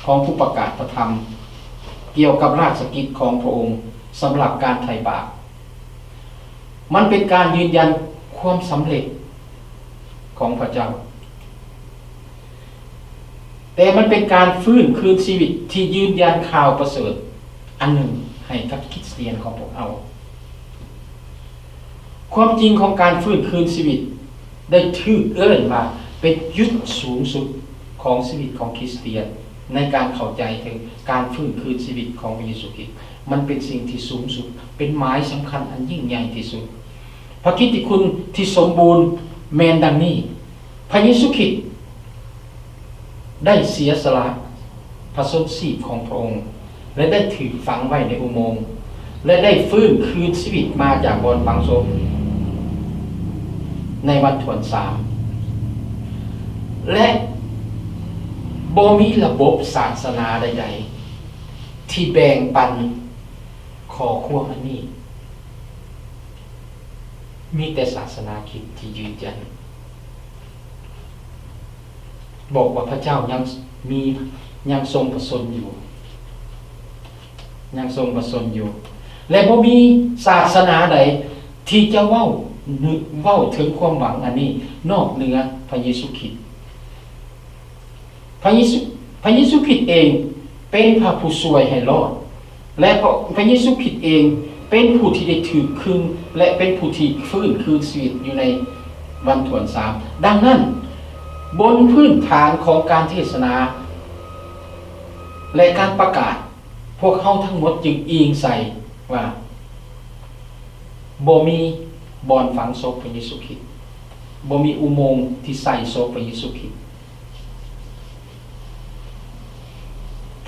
ຂອງຜູ້ປະກາດພະທຳກ່ຽວກັບລາຊະກິດຂອງພະອົງສຳລັບການໄຖ່ບາບ. ມັນເປັນການຢືນຢັນຄວາມສຳເລັດຂອງພະເຈົ້າ. ແຕ່ມັນເປັນການຟື້ນຄືນຊີວິດທີ່ຢືນຢັນຂ່າວປະເສີດອັນໜຶ່ງ ໃຫ້ກັບຄຣິສຕຽນຂອງພວກເຮົາ. ຄວາມຈິງຂອງການຟື້ນຄືນຊີວິດໄດ້ຖືກເອີ້ນວ່າເປັນຈຸດສູງສຸດຂອງຊີວິດຂອງຄຣິສຕຽນ ໃນການເຂົ້າໃຈເຖິງການຟື້ນຄືນຊີວິດຂອງພະເຢຊູຄຣິດ. ມັນເປັນສິ່ງທີ່ສູງສຸດ, ເປັນໝາຍສຳຄັນອັນຍິ່ງໃຫຍ່ທີ່ສຸດ. ພະກິດຕິຄຸນທີ່ສົມບູນແມ່ນດັ່ງນີ້. ພະເຢຊູຄຣິດໄດ້ເສຍສະຫຼະພະຊົນຊີບຂອງພະອົງ ແລະ ໄດ້ຖືກຝັງໄວ້ໃນອຸໂມງ ແລະ ໄດ້ຟື້ນຄືນຊີວິດມາຈາກບ່ອນຝັງສົບໃນວັນຖ້ວນສາມ ແລະ ບໍ່ມີລະບົບສາສະໜາໃດໆທີ່ແບ່ງປັນຂໍ້ຄວາມອັນນີ້. ມີແຕ່ສາສະໜາຄຣິດທີ່ຢືນຢັນ ບອກວ່າພະເຈົ້າຍັງມີ ຍັງຊົງພະຊົນຢູ່ ຍັງຊົງພະຊົນຢູ່ ແລະ ບໍ່ມີສາສະໜາໃດທີ່ຈະເວົ້າ ເວົ້າເຖິງຄວາມຫວັງອັນນີ້ນອກເໜືອພະເຢຊູຄຣິດ. ພະເຢຊູ ພະເຢຊູຄຣິດເອງເປັນພະຜູ້ຊ່ວຍໃຫ້ລອດ ແລະ ພະ ພະເຢຊູຄຣິດເອງເປັນຜູ້ທີ່ໄດ້ຖືກຄຶງ ແລະ ເປັນຜູ້ທີ່ຟື້ນຄືນຊີວິດຢູ່ໃນວັນຖ້ວນສາມ. ດັ່ງນັ້ນ, ບົນພື້ນຖານຂອງການເທດສະໜາ ແລະ ການປະກາດ, ພວກເຮົາທັງໝົດຈຶ່ງອີງໃສ່ວ່າ ບໍ່ມີບ່ອນຝັງສົບພະເຢຊູຄຣິດ, ບໍ່ມີອຸໂມງທີ່ໃສ່ສົບພະເຢຊູຄຣິດ.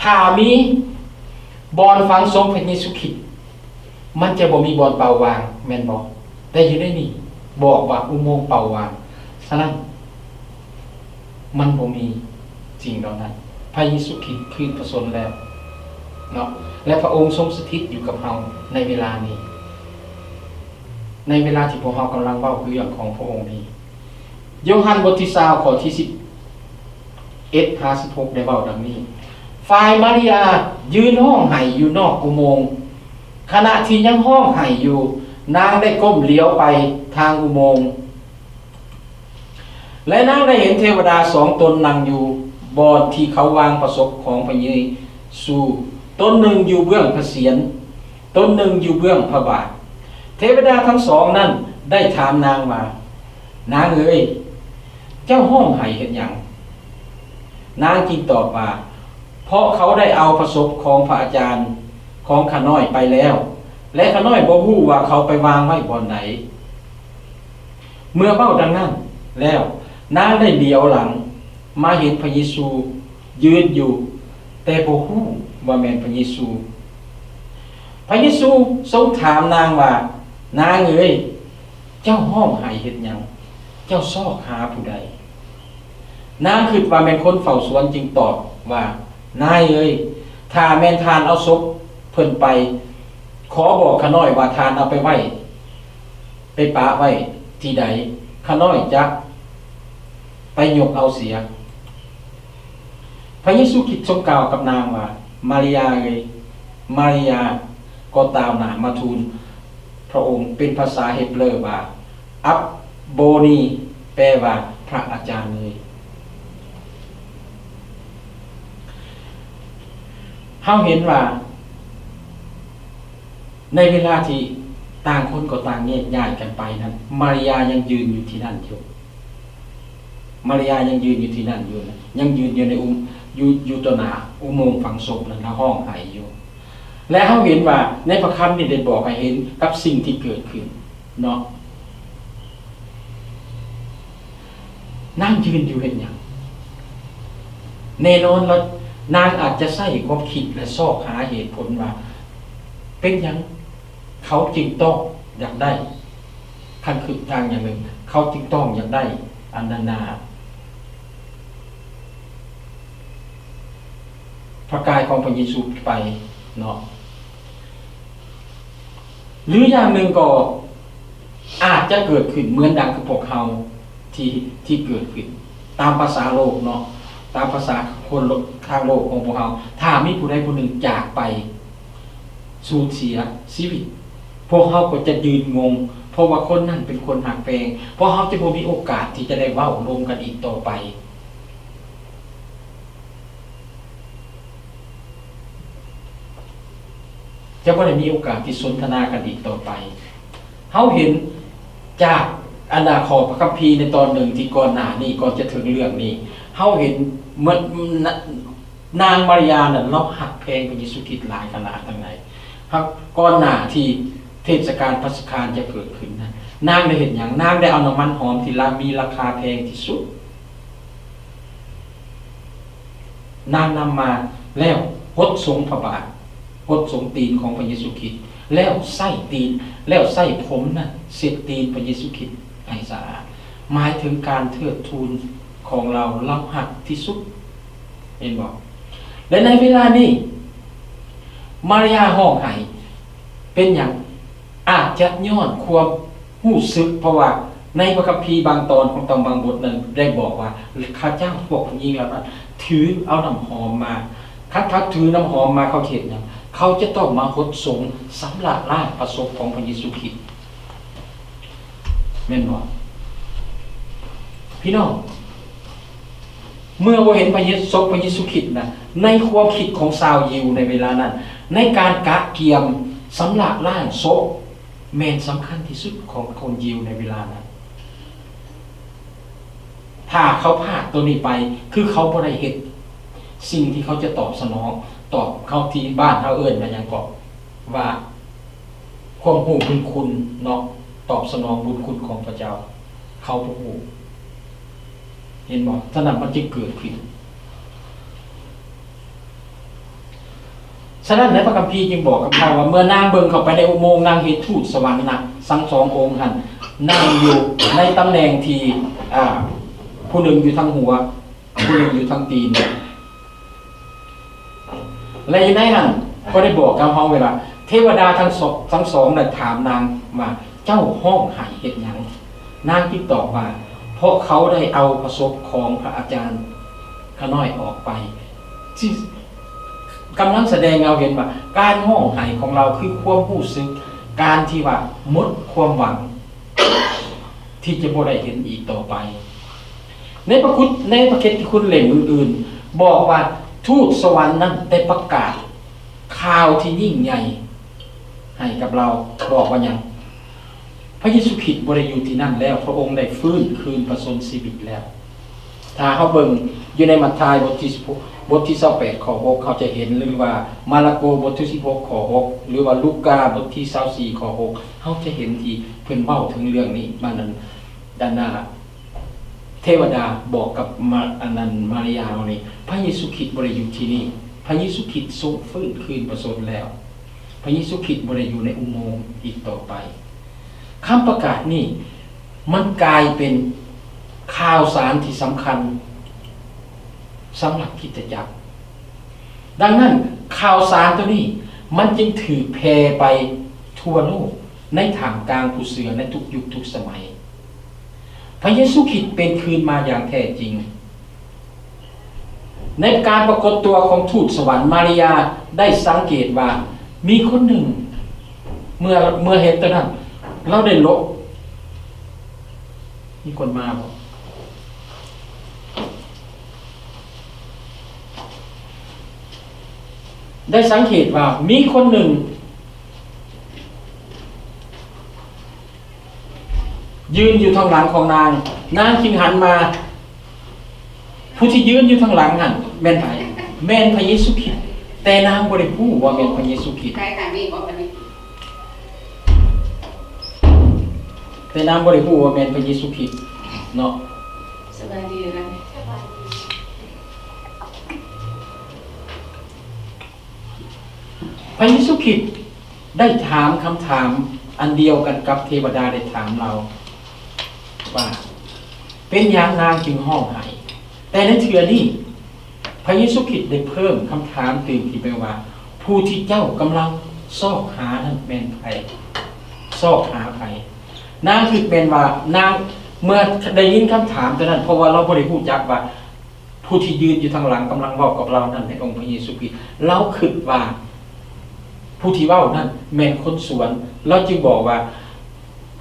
ຖ້າມີບ່ອນຝັງສົບພະເຢຊູຄຣິດ, ມັນຈະບໍ່ມີບ່ອນເປົ່າວ່າງ, ແມ່ນບໍ່? ແຕ່ຢູ່ໃນນີ້ບອກວ່າອຸໂມງເປົ່າວ່າງ. ສະນັ້ນ, ມັນບໍ່ມີສິ່ງເຫຼົ່ານັ້ນ. ພະເຢຊູຄຣິດຄືນພະຊົນແລ້ວເນາະ ແລະ ພະອົງຊົງສະຖິດຢູ່ກັບເຮົາໃນເວລານີ້, ໃນເວລາທີ່ພວກເຮົາກຳລັງເວົ້າເລື່ອງຂອງພະອົງນີ້. ໂຢຮັນບົດທີຊາວ ຂໍ້ທີສິບເອັດຫາສິບຫົກ ໄດ້ເວົ້າດັ່ງນີ້, ຝ່າຍມາລິຍາຢືນຮ້ອງໄຫ້ຢູ່ນອກອຸໂມງ. ຂະນະທີ່ຍັງຮ້ອງໄຫ້ຢູ່, ນາງໄດ້ກົ້ມຫຼຽວໄປທາງອຸໂມງ ແລະ ນາງໄດ້ເຫັນເທວະດາສອງຕົນນັ່ງຢູ່ບ່ອນທີ່ເຂົາວາງພະສົບຂອງພະເຢຊູ, ຕົນໜຶ່ງຢູ່ເບື້ອງພະຊຽນ, ຕົນໜຶ່ງຢູ່ເບື້ອງພະບາດ. ເທວະດາທັງສອງນັ້ນໄດ້ຖາມນາງວ່າ, ນາງເອີຍ, ເຈົ້າຮ້ອງໄຫ້ເຮັດຫຍັງ? ນາງຈຶ່ງຕອບວ່າ, ເພາະເຂົາໄດ້ເອົາພະສົບຂອງພະອາຈານຂອງຂ້ານ້ອຍໄປແລ້ວ, ແລະ ຂ້ານ້ອຍບໍ່ຮູ້ວ່າເຂົາໄປວາງໄວ້ບ່ອນໃດ. ເມື່ອເວົ້າດັ່ງນັ້ນແລ້ວ, ນາງໄດ້ຫຼຽວຫຼັງມາເຫັນພະເຢຊູຢືນຢູ່, ແຕ່ບໍ່ຮູ້ວ່າແມ່ນພະເຢຊູ. ພະເຢຊູຊົງຖາມນາງວ່າ, ນາງເອີຍ, ເຈົ້າຮ້ອງໄຫ້ເຮັດຫຍັງ? ເຈົ້າຊອກຫາຜູ້ໃດ? ນາງຄິດວ່າແມ່ນຄົນເຝົ້າສວນ, ຈຶ່ງຕອບວ່າ, ນາຍເອີຍ, ຖ້າແມ່ນທ່ານເອົາສົບເພິ່ນໄປ, ຂໍບອກຂ້ານ້ອຍວ່າທ່ານເອົາໄປໄວ້ ໄປປະໄວ້ທີ່ໃດ, ຂ້ານ້ອຍຈະໄປຍົກເອົາເສຍ. ພະເຢຊູຄຣິດຊົງກ່າວກັບນາງວ່າ, ມາລິຍາເອີຍ. ມາລິຍາກໍຕ່າວໜ້າມາທູນພະອົງເປັນພາສາເຮັບເຣີວ່າ, ອັບໂບນີ, ແປວ່າ ພະອາຈານເອີຍ. ເຮົາເຫັນວ່າ ໃນເວລາທີ່ຕ່າງຄົນກໍຕ່າງແຍກຍ້າຍກັນໄປນັ້ນ, ມາຣິຍາຍັງຢືນຢູ່ທີ່ນັ້ນຢູ່. ມາຣິຍາຍັງຢືນຢູ່ທີ່ນັ້ນຢູ່ນະ, ຍັງຢືນຢູ່ໃນອຸ, ຢູ່, ຢູ່ຕໍ່ໜ້າອຸໂມງຝັງສົບນັ້ນ ແລະ ຮ້ອງໄຫ້ຢູ່. ແລະ ເຮົາເຫັນວ່າໃນພະຄຳນີ້ໄດ້ບອກໃຫ້ເຫັນກັບສິ່ງທີ່ເກີດຂຶ້ນເນາະ. ນາງຢືນຢູ່ເຮັດຫຍັງ? ແນ່ນອນລະ, ນາງອາດຈະໃຊ້ຄວາມຄິດ ແລະ ຊອກຫາເຫດຜົນວ່າ ເປັນຫຍັງເຂົາຈຶ່ງຕ້ອງຢາກໄດ້, ຄັນຄືທາງຢ່າງໜຶ່ງ, ເຂົາຈຶ່ງຕ້ອງຢາກໄດ້ອັນນັ້ນນາ ພະກາຍຂອງພະເຢຊູໄປເນາະ. ຫຼືຢ່າງໜຶ່ງກໍອາດຈະເກີດຂຶ້ນເໝືອນດັ່ງກັບພວກເຮົາທີ່, ທີ່ເກີດຂຶ້ນຕາມພາສາໂລກເນາະ, ຕາມພາສາຄົນໂລກ, ທາງໂລກຂອງພວກເຮົາ, ຖ້າມີຜູ້ໃດຜູ້ໜຶ່ງຈາກໄປ, ສູນເສຍຊີວິດ, ພວກເຮົາກໍຈະຢືນງົງ, ເພາະວ່າຄົນນັ້ນເປັນຄົນຮັກແພງ, ພວກເຮົາຈະບໍ່ມີໂອກາດທີ່ຈະໄດ້ເວົ້າລົມກັນອີກຕໍ່ໄປ. ຈ ຈະບໍ່ໄດ້ມີໂອກາດທີ່ສົນທະນາກັນອີກຕໍ່ໄປ. ເຮົາເຫັນຈາກອັນນາຂໍ້ພະຄຳພີໃນຕອນໜຶ່ງທີ່ກ່ອນໜ້ານີ້, ກ່ອນຈະເຖິງເລື່ອງນີ້, ເຮົາເຫັນເໝືອນນາງມາລະຍານັ້ນ ລາວຮັກແພງພະເຢຊູຄຣິດຫຼາຍຂະໜາດຈັ່ງໃດ. ຫາກກ່ອນໜ້າທີ່ເທດສະການພັດສະຄານຈະເກີດຂຶ້ນນັ້ນ, ນາງໄດ້ເຮັດຫຍັງ? ນາງໄດ້ເອົານ້ຳມັນຫອມທີ່ລາ ມີລາຄາແພງທີ່ສຸດ ນາງນຳມາແລ້ວຫົດສົງພະບາດ, ຫົດສົງຕີນຂອງພະເຢຊູຄຣິດ, ແລ້ວໃຊ້ຕີນ, ແລ້ວໃຊ້ຜົມນັ້ນເຊັດຕີນພະເຢຊູຄຣິດໃຫ້ສະອາດ, ໝາຍເຖິງການເທີດທູນຂອງລາວ, ລາວຮັກທີ່ສຸດ. ເຫັນບໍ່? ແລະ ໃນເວລານີ້ ມາລະຍາຮ້ອງໄຫ້. ເປັນຫຍັງ? ອາດຈະຍ້ອນຄວາມ ຮູ້ສຶກ, ເພາະວ່າໃນພະຄຳພີບາງຕອນຂອງ ຕ້ອງບາງບົດນັ້ນໄດ້ບອກວ່າ ເຂົາເຈົ້າ ພວກຜູ້ຍິງເຫຼົ່ານັ້ນ ຖືເອົານ້ຳຫອມມາ. ຄັນເຂົາຖືນ້ຳຫອມມາ ເຂົາເຮັດຫຍັງ? ເຂົາຈະຕ້ອງມາຫົດສົງຊຳລະລ້າງພະສົບຂອງພະເຢຊູຄຣິດ ແມ່ນບໍ່? ພີ່ນ້ອງ, ເມື່ອບໍ່ເຫັນພະເຢ ສົບພະເຢຊູຄຣິດນະ, ໃນຄວາມຄິດຂອງຊາວຢິວໃນເວລານັ້ນ, ໃນການກະກຽມຊຳລະລ້າງສົບ ແມ່ນສຳຄັນທີ່ສຸດຂອງຄົນຢິວໃນເວລານັ້ນ. ຖ້າເຂົາພາດໂຕນີ້ໄປ, ຄືເຂົາບໍ່ໄດ້ເຮັດສິ່ງທີ່ເຂົາຈະຕອບສະໜອງ, ຕອບເຂົາ ທີ່ບ້ານເຮົາເອີ້ນວ່າຫຍັງເກາະ, ວ່າຄວາມຮູ້ບຸນຄຸນເນາະ, ຕອບສະໜອງບຸນຄຸນຂອງພະເຈົ້າ, ເຂົາບໍ່ຮູ້. ເຫັນບໍ່? ສະນັ້ນມັນຈຶ່ງເກີດຂຶ້ນ. ສະນັ້ນໃນພະຄຳພີຈຶ່ງບອກກັບເຮົາວ່າ ເມື່ອນາງເບິ່ງເຂົ້າໄປໃນອຸໂມງ, ນາງເຫັນທູດສະຫວັນນະ ທັງສອງອົງຫັ້ນ ນັ່ງຢູ່ໃນຕຳແໜ່ງທີ່ ອ່າ ຜູ້ໜຶ່ງຢູ່ທາງຫົວ, ຜູ້ໜຶ່ງຢູ່ທາງຕີນ. ແລະ ຢູ່ໃນນັ້ນກໍໄດ້ບອກກັບເຮົາໄວ້ວ່າ ເທວະດາທັງສອງ ທັງສອງໄດ້ຖາມນາງວ່າ ເຈົ້າຮ້ອງໄຫ້ເຮັດຫຍັງ? ນາງຈຶ່ງຕອບວ່າ ເພາະເຂົາໄດ້ເອົາພະສົບຂອງພະອາຈານຂ້ານ້ອຍອອກໄປ. ທີ່ກຳລັງສະແດງໃຫ້ເຮົາເຫັນວ່າ ການຮ້ອງໄຫ້ຂອງລາວຄືຄວາມຮູ້ສຶກ ການທີ່ວ່າໝົດຄວາມຫວັງ ທີ່ຈະບໍ່ໄດ້ເຫັນອີກຕໍ່ໄປ. ໃນພະຄຸດ ໃນພະກິດຕິຄຸນເຫຼັ້ມອື່ນໆ ບອກວ່າ ທູດສະຫວັນນັ້ນໄດ້ປະກາດຂ່າວທີ່ຍິ່ງໃຫຍ່ໃຫ້ກັບລາວ. ບອກວ່າຫຍັງ? ພະເຢຊູຄຣິດບໍ່ໄດ້ຢູ່ທີ່ນັ້ນແລ້ວ, ພະອົງໄດ້ຟື້ນຄືນປະຊົນຊີວິດແລ້ວ. ຖ້າເຮົາເບິ່ງຢູ່ໃນມັດທາຍບົດທີສິບຫົກ ບົດທີຊາວແປດ ຂໍ້ຫົກ ເຮົາຈະເຫັນ, ຫຼືວ່າມາລະໂກບົດທີສິບຫົກ ຂໍ້ຫົກ ຫຼືວ່າລູກາບົດທີຊາວສີ່ ຂໍ້ຫົກ ເຮົາຈະເຫັນທີ່ເພິ່ນເວົ້າເຖິງເລື່ອງນີ້. ມັນນັ້ນ ອັນນ່າ ເທວະດາບອກກັບມາ ອັນນັ້ນ ມາລະຍາວ່ານີ້ ພະເຢຊູຄຣິດບໍ່ໄດ້ຢູ່ທີ່ນີ້, ພະເຢຊູຄຣິດຊົງຟື້ນຄືນປະຊົນແລ້ວ, ພະເຢຊູຄຣິດບໍ່ໄດ້ຢູ່ໃນອຸໂມງອີກຕໍ່ໄປ. ຄຳປະກາດນີ້ ມັນກາຍເປັນຂ່າວສານທີ່ສຳຄັນສຳລັບຄຣິສຕະຈັກ. ດັ່ງນັ້ນ ຂ່າວສານໂຕນີ້ ມັນຈຶ່ງຖືກແຜ່ໄປທົ່ວໂລກ ໃນທ່າມກາງຜູ້ເຊື່ອໃນທຸກຍຸກທຸກສະໄໝ. ພະເຢຊູຄຣິດເປັນຄືນມາຢ່າງແທ້ຈິງ. ໃນການປາກົດຕົວຂອງທູດສະຫວັນ, ມາລະຍາໄດ້ສັງເກດວ່າມີຄົນໜຶ່ງ ເມື່ອ ເມື່ອເຫັນຕົວນັ້ນ ລາວໄດ້ຫຼົບ. ມີຄົນມາບໍ່? ໄດ້ສັງເກດວ່າມີຄົນໜຶ່ງ ຢືນຢູ່ທາງຫຼັງຂອງນາງ, ນາງຈຶ່ງຫັນມາ. ຜູ້ທີ່ຢືນຢູ່ທາງຫຼັງຫັ້ນແມ່ນໃຜ? ແມ່ນພະເຢຊູຄຣິດ, ແຕ່ນາງບໍ່ໄດ້ຮູ້ວ່າແມ່ນພະເຢຊູຄຣິດ. ແຕ່ນາງບໍ່ໄດ້ຮູ້ວ່າແມ່ນພະເຢຊູຄຣິດເນາະ. ສະບາຍດີເດີ. ພະເຢຊູຄຣິດໄດ້ຖາມຄຳຖາມອັນດຽວກັນກັບເທວະດາໄດ້ຖາມລາວວ່າ ເປັນຫຍັງນາງຈຶ່ງຮ້ອງໄຫ້? ແຕ່ໃນເທື່ອນີ້ ພະເຢຊູຄຣິດໄດ້ເພີ່ມຄຳຖາມຕື່ມອີກໄປວ່າ ຜູ້ທີ່ເຈົ້າກຳລັງຊອກຫານັ້ນແມ່ນໃຜ? ຊອກຫາໃຜ? ນາງຄິດແມ່ນວ່າ ນາງ ເມື່ອໄດ້ຍິນຄຳຖາມຕົວນັ້ນ ເພາະວ່າລາວບໍ່ໄດ້ຮູ້ຈັກວ່າ ຜູ້ທີ່ຢືນຢູ່ທາງຫຼັງກຳລັງເວົ້າກັບລາວນັ້ນແມ່ນອົງພະເຢຊູຄຣິດ. ລາວຄິດວ່າຜູ້ທີ່ເວົ້ານັ້ນແມ່ນຄົນສວນ. ລາວຈຶ່ງບອກວ່າ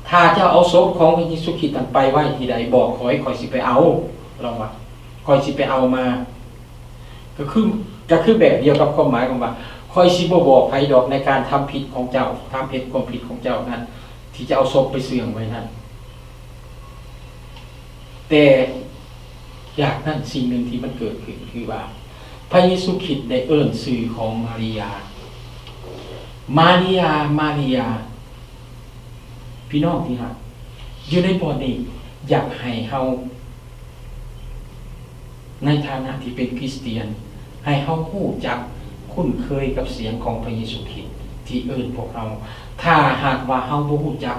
ຖ້າເຈົ້າເອົາສົບຂອງພະເຢຊູຄຣິດນັ້ນໄປໄວ້ທີ່ໃດ ບອກຂ້ອຍ, ຂ້ອຍຊິໄປເອົາ. ລາວວ່າ ຂ້ອຍຊິໄປເອົາມາ. ກໍຄື ກໍຄືແບບດຽວກັບຄວາມໝາຍຂອງວ່າ ຂ້ອຍຊິບໍ່ບອກໃຜດອກໃນການທຳຜິດຂອງເຈົ້າ, ທຳເຮັດຄວາມຜິດຂອງເຈົ້ານັ້ນ ທີ່ຈະເອົາສົບໄປເຊື່ອງໄວ້ນັ້ນ. ແຕ່ຈາກນັ້ນ ສິ່ງໜຶ່ງທີ່ມັນເກີດຂຶ້ນຄືວ່າ ພະເຢຊູຄຣິດໄດ້ເອີ້ນຊື່ຂອງມາລິຍາ, ມາລິຍາ, ມາລິຍາ. ພີ່ນ້ອງທີ່ຮັກ, ຢູ່ໃນບ່ອນນີ້ ຢາກໃຫ້ເຮົາ ໃນຖານະທີ່ເປັນຄຣິສຕຽນ ໃຫ້ເຮົາຮູ້ຈັກຄຸ້ນເຄີຍກັບສຽງຂອງພະເຢຊູຄຣິດທີ່ເອີ້ນພວກເຮົາ. ຖ້າຫາກວ່າເຮົາບໍ່ຮູ້ຈັກ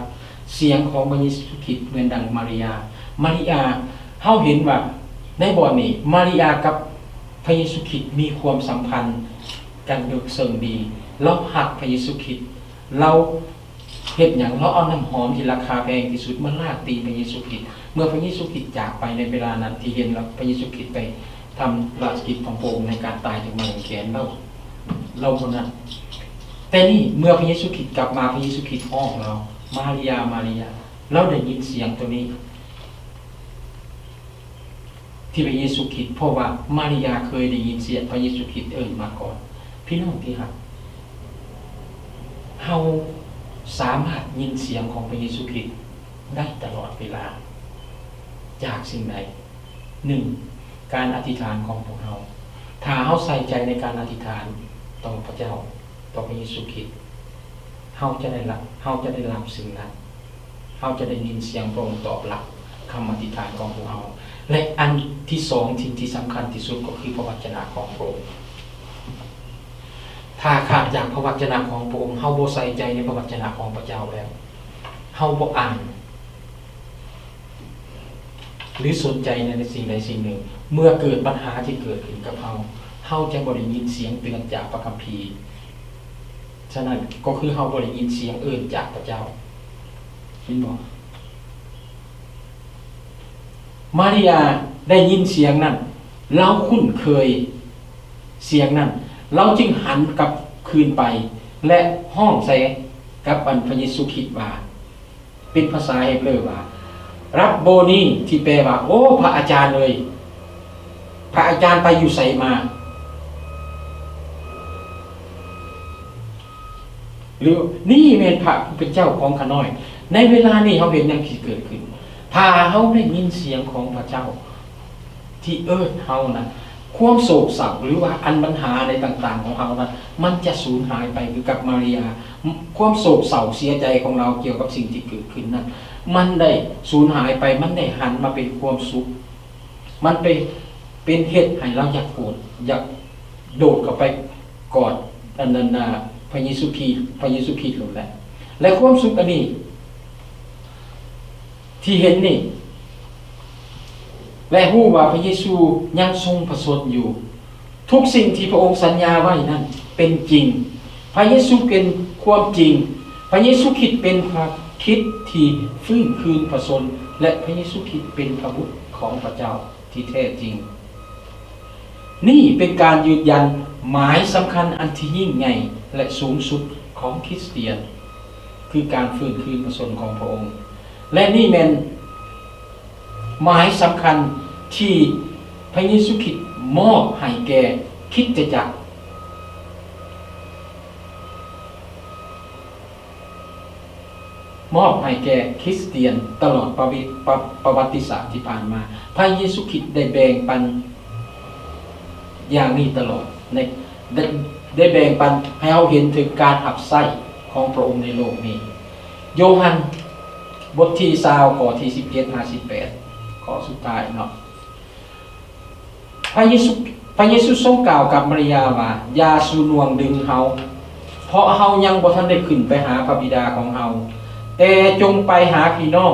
ສຽງຂອງພະເຢຊູຄຣິດເໝືອນດັ່ງມາລິຍາ, ມາລິຍາ, ເຮົາເຫັນວ່າໃນບ່ອນນີ້ ມາລິຍາກັບພະເຢຊູຄຣິດມີຄວາມສຳພັນກັນເລິກເຊິ່ງດີ. ລາວຮັກພະເຢຊູຄຣິດ, ລາວ ເຮັດຫຍັງ? ລາວເອົານ້ຳຫອມທີ່ລາຄາແພງທີ່ສຸດມາລາດຕີນພະເຢຊູຄຣິດ. ເມື່ອພະເຢຊູຄຣິດຈາກໄປໃນເວລານັ້ນ ທີ່ເຫັນລະ ພະເຢຊູຄຣິດໄປທຳລາຊະກິດຂອງພະອົງໃນການຕາຍຢູ່ໄມ້ກາງເຂນ, ລາວ ລາວບໍ່ນັ້ນ. ແຕ່ນີ້ເມື່ອພະເຢຊູຄຣິດກັບມາ, ພະເຢຊູຄຣິດຮ້ອງລາວ, ມາລິຍາ, ມາລິຍາ. ລາວໄດ້ຍິນສຽງໂຕນີ້ ທີ່ພະເຢຊູຄຣິດ, ເພາະວ່າມາລິຍາເຄີຍໄດ້ຍິນສຽງພະເຢຊູຄຣິດເອີ້ນມາກ່ອນ. ພີ່ນ້ອງທີ່ຮັກ, ເຮົາສາມາດຍິນສຽງຂອງພະເຢຊູຄຣິດໄດ້ຕະຫຼອດເວລາ. ຈາກສິ່ງໃດ? ໜຶ່ງ, ການອະທິຖານຂອງພວກເຮົາ. ຖ້າເຮົາໃສ່ໃຈໃນການອະທິຖານຕໍ່ພະເຈົ້າ, ຕໍ່ພະເຢຊູຄຣິດ, ເຮົາຈະໄດ້ຮັບ, ເຮົາຈະໄດ້ຮັບສິ່ງນັ້ນ. ເຮົາຈະໄດ້ຍິນສຽງພະອົງຕອບຮັບຄຳອະທິຖານຂອງພວກເຮົາ. ແລະ ອັນທີສອງ, ສິ່ງທີ່ສຳຄັນທີ່ສຸດກໍຄືພະວັດຈະນະຂອງພະອົງ. ຖ້າຂາດຈາກພະວັດຈະນະຂອງພະອົງ, ເຮົາບໍ່ໃສ່ໃຈໃນພະວັດຈະນະຂອງພະເຈົ້າແລ້ວ, ເຮົາບໍ່ອ່ານ ຫຼື ສົນໃຈໃນສິ່ງໃດສິ່ງໜຶ່ງ, ເມື່ອເກີດບັນຫາທີ່ເກີດຂຶ້ນກັບເຮົາ, ເຮົາຈະບໍ່ໄດ້ຍິນສຽງເຕືອນຈາກພະຄຳພີ. ສະນັ້ນກໍຄືເຮົາບໍ່ໄດ້ຍິນສຽງເອີ້ນຈາກພະເຈົ້າ. ເຫັນບໍ່? ມາລິຍາໄດ້ຍິນສຽງນັ້ນ, ລາວຄຸ້ນເຄີຍສຽງນັ້ນ, ລາວຈຶ່ງຫັນກັບຄືນໄປ ແລະ ຮ້ອງໃສ່ກັບອັນພະເຢຊູຄຣິດວ່າ, ເປັນພາສາເຮັບເຣີວ່າ ຣັບໂບນີ ທີ່ແປວ່າ ໂອ້ ພະອາຈານເອີຍ, ພະອາຈານໄປຢູ່ໃສມາ? ຫຼື ນີ້ແມ່ນພະຜູ້ເປັນເຈົ້າຂອງຂ້ານ້ອຍ. ໃນເວລານີ້ເຮົາເຫັນຫຍັງທີ່ເກີດຂຶ້ນ? ຖ້າເຮົາໄດ້ຍິນສຽງຂອງພະເຈົ້າທີ່ເອີ້ນເຮົານັ້ນ, ຄວາມໂສກເສົ້າ ຫຼືວ່າອັນບັນຫາໃດຕ່າງໆຂອງເຮົານັ້ນ ມັນຈະສູນຫາຍໄປຄືກັບມາລິຍາ. ຄວາມໂສກເສົ້າເສຍໃຈຂອງລາວກ່ຽວກັບສິ່ງທີ່ເກີດຂຶ້ນນັ້ນ ມັນໄດ້ສູນຫາຍໄປ, ມັນໄດ້ຫັນມາເປັນຄວາມສຸກ. ມັນໄປເປັນເຮັດໃຫ້ລາວຢາກໂກດ, ຢາກໂດດເຂົ້າໄປກອດອັນນັ້ນນະ ພະເຢຊູຄຣິດ, ພະເຢຊູຄຣິດໂລດແຫຼະ. ແລະ ຄວາມສຸກອັນນີ້ ທີ່ເຫັນນີ້ ແລະ ຮູ້ວ່າພະເຢຊູຍັງຊົງພະຊົນຢູ່. ທຸກສິ່ງທີ່ພະອົງສັນຍາໄວ້ນັ້ນເປັນຈິງ. ພະເຢຊູເປັນຄວາມຈິງ. ພະເຢຊູຄຣິດເປັນພະຄຣິດທີ່ຟື້ນຄືນພະຊົນ ແລະ ພະເຢຊູຄຣິດເປັນພະບຸດຂອງພະເຈົ້າທີ່ແທ້ຈິງ. ນີ້ເປັນການຢືນຢັນໝາຍສຳຄັນອັນທີ່ຍິ່ງໃຫຍ່ ແລະ ສູງສຸດຂອງຄຣິສຕຽນ, ຄືການຟື້ນຄືນພະຊົນຂອງພະອົງ. ແລະ ນີ້ແມ່ນ ໝາຍສຳຄັນທີ່ພະເຢຊູຄຣິດມອບໃຫ້ແກ່ຄຣິສຕະຈັກ, ມອບໃຫ້ແກ່ຄຣິສຕຽນຕະຫຼອດປະວິ ປະ ປະຫວັດຕິສາດທີ່ຜ່ານມາ. ພະເຢຊູຄຣິດໄດ້ແບ່ງປັນຢ່າງນີ້ຕະຫຼອດ, ໄດ້ ໄດ້ ໄດ້ແບ່ງປັນໃຫ້ເຮົາເຫັນເຖິງການຮັບໃຊ້ຂອງພະອົງໃນໂລກນີ້. ໂຍຮັນ ບົດທີຊາວ ຂໍ້ທີສິບເຈັດຫາສິບແປດ ຂໍ້ສຸດທ້າຍເນາະ. ພະເຢຊູ ພະເຢຊູຊົງກ່າວກັບມາລິຍາວ່າ, ຢ່າສູ່ໜ່ວງດຶງເຮົາ, ເພາະເຮົາຍັງບໍ່ທັນໄດ້ຂຶ້ນໄປຫາພະບິດາຂອງເຮົາ, ແຕ່ຈົ່ງໄປຫາພີ່ນ້ອງ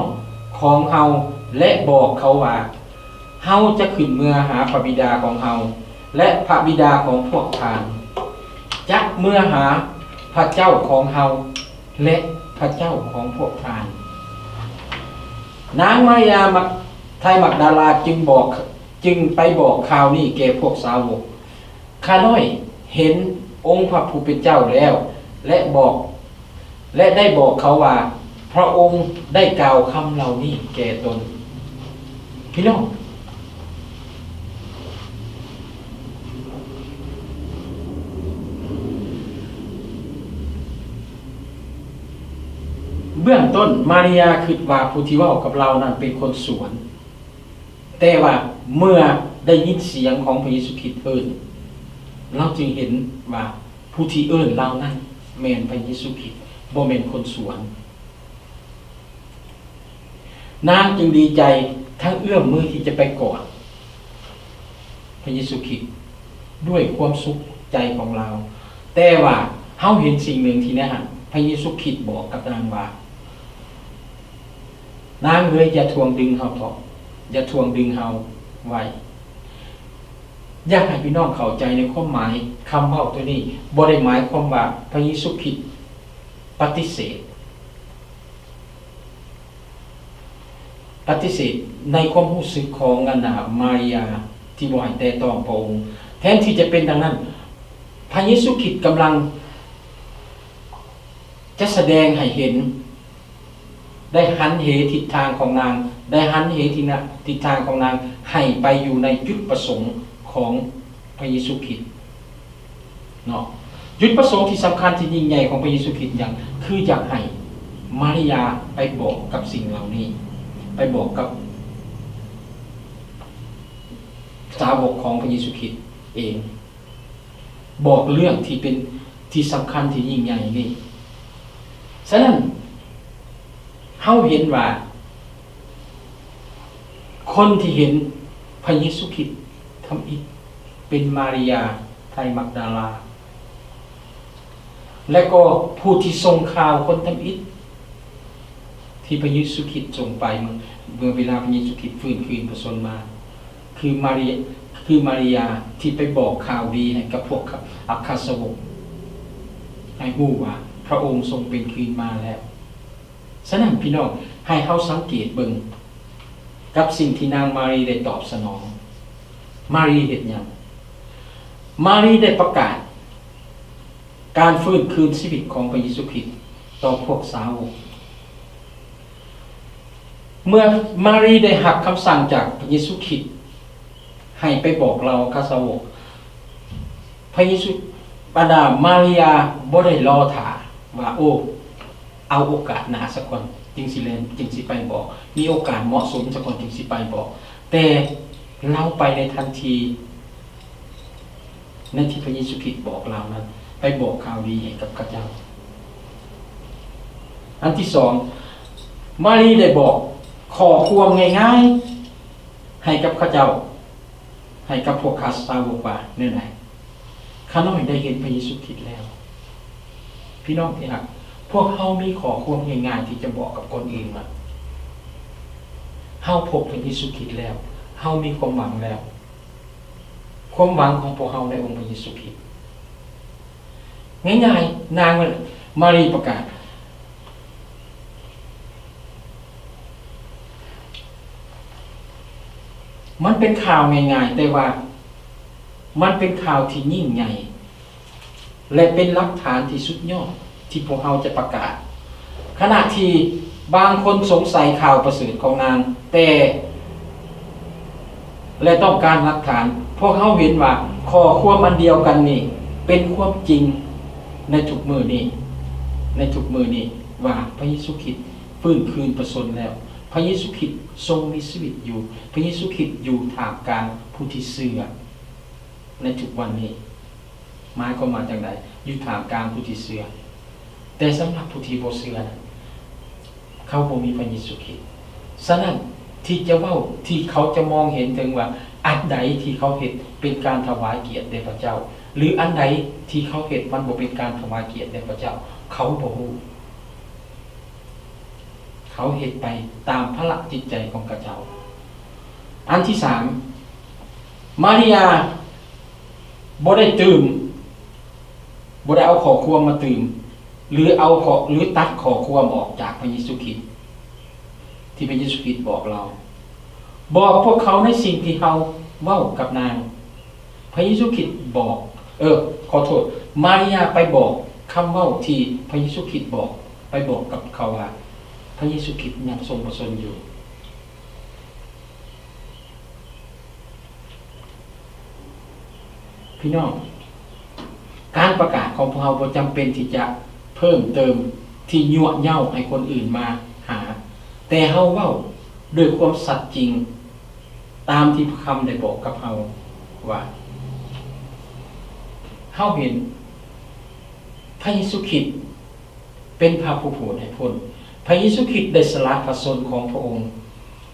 ຂອງເຮົາ ແລະ ບອກເຂົາວ່າ, ເຮົາຈະຂຶ້ນເມືອຫາພະບິດາຂອງເຮົາ ແລະ ພະບິດາຂອງພວກທ່ານ, ຈະເມືອຫາພະເຈົ້າຂອງເຮົາ ແລະ ພະເຈົ້າຂອງພວກທ່ານ. ນາງມາລິຍາ ໄທມັກດາລາ ຈຶ່ງບອກ ຈຶ່ງໄປບອກຂ່າວນີ້ແກ່ພວກສາວົກ, ຂ້ານ້ອຍເຫັນອົງພະຜູ້ເປັນເຈົ້າແລ້ວ ແລະ ບອກ ແລະ ໄດ້ບອກເຂົາວ່າ, ພະອົງໄດ້ກ່າວຄຳເຫຼົ່ານີ້ແກ່ຕົນ. ພີ່ນ້ອງ, ເບື້ອງຕົ້ນ ມາຣຽຄິດວ່າຜູ້ທີ່ເວົ້າກັບລາວນັ້ນເປັນຄົນສວນ, ແຕ່ວ່າເມື່ອໄດ້ຍິນສຽງຂອງພະເຢຊູຄຣິດເອີ້ນ, ລາວຈຶ່ງເຫັນວ່າຜູ້ທີ່ເອີ້ນລາວນັ້ນແມ່ນພະເຢຊູຄຣິດ, ບໍ່ແມ່ນຄົນສວນ. ນາງຈຶ່ງດີໃຈ ທັງເອື້ອມມືທີ່ຈະໄປກອດພະເຢຊູຄຣິດດ້ວຍຄວາມສຸກໃຈຂອງລາວ. ແຕ່ວ່າເຮົາເຫັນສິ່ງໜຶ່ງທີ່ໃນຫັ້ນ, ພະເຢຊູຄຣິດບອກກັບນາງວ່າ, ນາງເອີຍ, ຢ່າຖ່ວງດຶງເຮົາເຖາະ, ຢ່າຖ່ວງດຶງເຮົາໄວ້. ຢາກໃຫ້ພີ່ນ້ອງເຂົ້າໃຈໃນຄວາມໝາຍຄຳເວົ້າຕົວນີ້, ບໍ່ໄດ້ໝາຍຄວາມວ່າພະເຢຊູຄຣິດປະຕິເສດ, ປະຕິເສດໃນຄວາມຮູ້ສຶກຂອງອັນນາມາຣຍາທີ່ບໍ່ໃຫ້ແຕະຕ້ອງພະອົງ. ແທນທີ່ຈະເປັນດັ່ງນັ້ນ, ພະເຢຊູຄຣິດກຳລັງຈະສະແດງໃຫ້ເຫັນ, ໄດ້ຫັນເຫທິດທາງຂອງນາງ, ໄດ້ຫັນເຫທິນະ ທິດທາງຂອງນາງໃຫ້ໄປຢູ່ໃນຈຸດປະສົງຂອງພະເຢຊູຄຣິດເນາະ. ຈຸດປະສົງທີ່ສຳຄັນທີ່ຍິ່ງໃຫຍ່ຂອງພະເຢຊູຄຣິດຫຍັງ? ຄືຢາກໃຫ້ມາລິຍາໄປບອກກັບສິ່ງເຫຼົ່ານີ້, ໄປບອກກັບສາວົກຂອງພະເຢຊູຄຣິດເອງ. ບອກເລື່ອງທີ່ເປັນທີ່ສຳຄັນທີ່ຍິ່ງໃຫຍ່ນີ້. ສະນັ້ນ ເຮົາເຫັນວ່າ ຄົນທີ່ເຫັນພະເຢຊູຄຣິດທຳອິດເປັນມາລິຍາໄທມັກດາລາ ແລະ ກໍຜູ້ທີ່ສົ່ງຂ່າວຄົນທຳອິດ ທີ່ພະເຢຊູຄຣິດສົ່ງໄປເມື່ອ ເມື່ອເວລາພະເຢຊູຄຣິດຟື້ນຄືນພະຊົນມາ ຄືມາຣິ ຄືມາລິຍາທີ່ໄປບອກຂ່າວດີໃຫ້ກັບພວກອັກຄະສາວົກ ໃຫ້ຮູ້ວ່າພະອົງຊົງເປັນຄືນມາແລ້ວ. ສະນັ້ນ ພີ່ນ້ອງ, ໃຫ້ເຮົາສັງເກດເບິ່ງກັບສິ່ງທີ່ນາງມາຣີໄດ້ຕອບສະໜອງ. ມາຣີເຮັດຫຍັງ? ມາຣີໄດ້ປະກາດ ການຟື້ນຄືນຊີວິດຂອງພະເຢຊູຄຣິດຕໍ່ພວກສາວົກ. ເມື່ອມາຣີໄດ້ຮັບຄຳສັ່ງຈາກພະເຢຊູຄຣິດໃຫ້ໄປບອກເຫຼົ່າອັກຄະສາວົກ, ພະເຢຊູ ບັນດາມາລິຍາບໍ່ໄດ້ລໍຖ້າວ່າ, ໂອ້, ເອົາໂອກາດໜ້າສາກ່ອນຈຶ່ງຊິແລ່ນ, ຈຶ່ງຊິໄປບອກ, ມີໂອກາດເໝາະສົມສາກ່ອນຈຶ່ງຊິໄປບອກ, ແຕ່ລາວໄປໃນທັນທີ ໃນທີ່ພະເຢຊູຄຣິດບອກລາວນັ້ນ, ໄປບອກຂ່າວດີໃຫ້ກັບເຂົາເຈົ້າ. ອັນທີສອງ, ມາຣີໄດ້ບອກຂໍ້ຄວາມງ່າຍໆໃຫ້ກັບເຂົາເຈົ້າ, ໃຫ້ກັບພວກຂ້າສາວົກວ່າແນວໃດ? ຂ້ານ້ອຍໄດ້ເຫັນພະເຢຊູຄຣິດແລ້ວ. ພີ່ນ້ອງທີ່ຮັກ, ພວກເຮົາມີຂໍ້ຄວາມງ່າຍໆທີ່ຈະບອກກັບຄົນອື່ນວ່າ ເຮົາພົບພະເຢຊູຄຣິດແລ້ວ, ເຮົາມີຄວາມຫວັງແລ້ວ. ຄວາມຫວັງຂອງພວກເຮົາໃນອົງພະເຢຊູຄຣິດ. ງ່າຍໆ, ນາງມາຣີປະກາດ. ມັນເປັນຂ່າວງ່າຍໆ, ແຕ່ວ່າມັນເປັນຂ່າວທີ່ຍິ່ງໃຫຍ່ ແລະ ເປັນຫຼັກຖານທີ່ສຸດຍອດທີ່ພວກເຮົາຈະປະກາດ. ຂະນະທີ່ບາງຄົນສົງໄສຂ່າວປະເສີດຂອງນາງ, ແຕ່ ແລະ ຕ້ອງການຫຼັກຖານ, ພວກເຮົາເຫັນວ່າຂໍ້ຄວາມອັນດຽວກັນນີ້ເປັນຄວາມຈິງໃນທຸກມື້ນີ້, ໃນທຸກມື້ນີ້ວ່າພະເຢຊູຄຣິດຟື້ນຄືນພະຊົນແລ້ວ, ພະເຢຊູຄຣິດຊົງມີຊີວິດຢູ່, ພະເຢຊູຄຣິດຢູ່ທ່າມກາງຜູ້ທີ່ເຊື່ອໃນທຸກວັນນີ້. ໝາຍຄວາມວ່າຈັ່ງໃດ? ຢູ່ທ່າມກາງຜູ້ທີ່ເຊື່ອ. ແຕ່ສຳລັບຜູ້ທີ່ບໍ່ເຊື່ອນັ້ນ, ເຂົາບໍ່ມີພະເຢຊູຄຣິດ. ສະນັ້ນ, ທີ່ຈະເວົ້າ, ທີ່ເຂົາຈະມອງເຫັນເຖິງວ່າ ອັນໃດທີ່ເຂົາເຮັດເປັນການຖວາຍກຽດແດ່ພະເຈົ້າ, ຫຼື ອັນໃດທີ່ເຂົາເຮັດມັນບໍ່ເປັນການຖວາຍກຽດແດ່ພະເຈົ້າ, ເຂົາບໍ່ຮູ້. ເຂົາເຮັດໄປຕາມພະລະຈິດໃຈຂອງເຂົາເຈົ້າ. ອັນທີສາມ, ມາລິຍາບໍ່ໄດ້ຕື່ມ, ບໍ່ໄດ້ເອົາຂໍ້ຄວາມມາຕື່ມ ຫຼື ເອົາຂໍ້ ຫຼື ຕັດຂໍ້ຄວາມອອກຈາກພະເຢຊູຄຣິດ ທີ່ພະເຢຊູຄຣິດບອກລາວ. ບອກພວກເຂົາໃນສິ່ງທີ່ເຮົາເວົ້າກັບນາງ. ພະເຢຊູຄຣິດບອກ, ເອີ, ຂໍໂທດ, ມາລິຍາໄປບອກຄຳເວົ້າທີ່ພະເຢຊູຄຣິດບອກ, ໄປບອກກັບເຂົາວ່າ ພະເຢຊູຄຣິດຍັງຊົງພະຊົນຢູ່. ພີ່ນ້ອງ, ການປະກາດຂອງພວກເຮົາບໍ່ຈຳເປັນທີ່ຈະເພີ່ມເຕີມ ທີ່ຍົວະເຍີ້າໃຫ້ຄົນອື່ນມາຫາ, ແຕ່ເຮົາເວົ້າດ້ວຍຄວາມສັດຈິງ ຕາມທີ່ພະຄຳໄດ້ບອກກັບເຮົາວ່າ ເຮົາເຫັນພະເຢຊູຄຣິດເປັນພະຜູ້ໂຜດໃຫ້ພົ້ນ. ພະເຢຊູຄຣິດໄດ້ສະຫຼະພະຊົນຂອງພະອົງ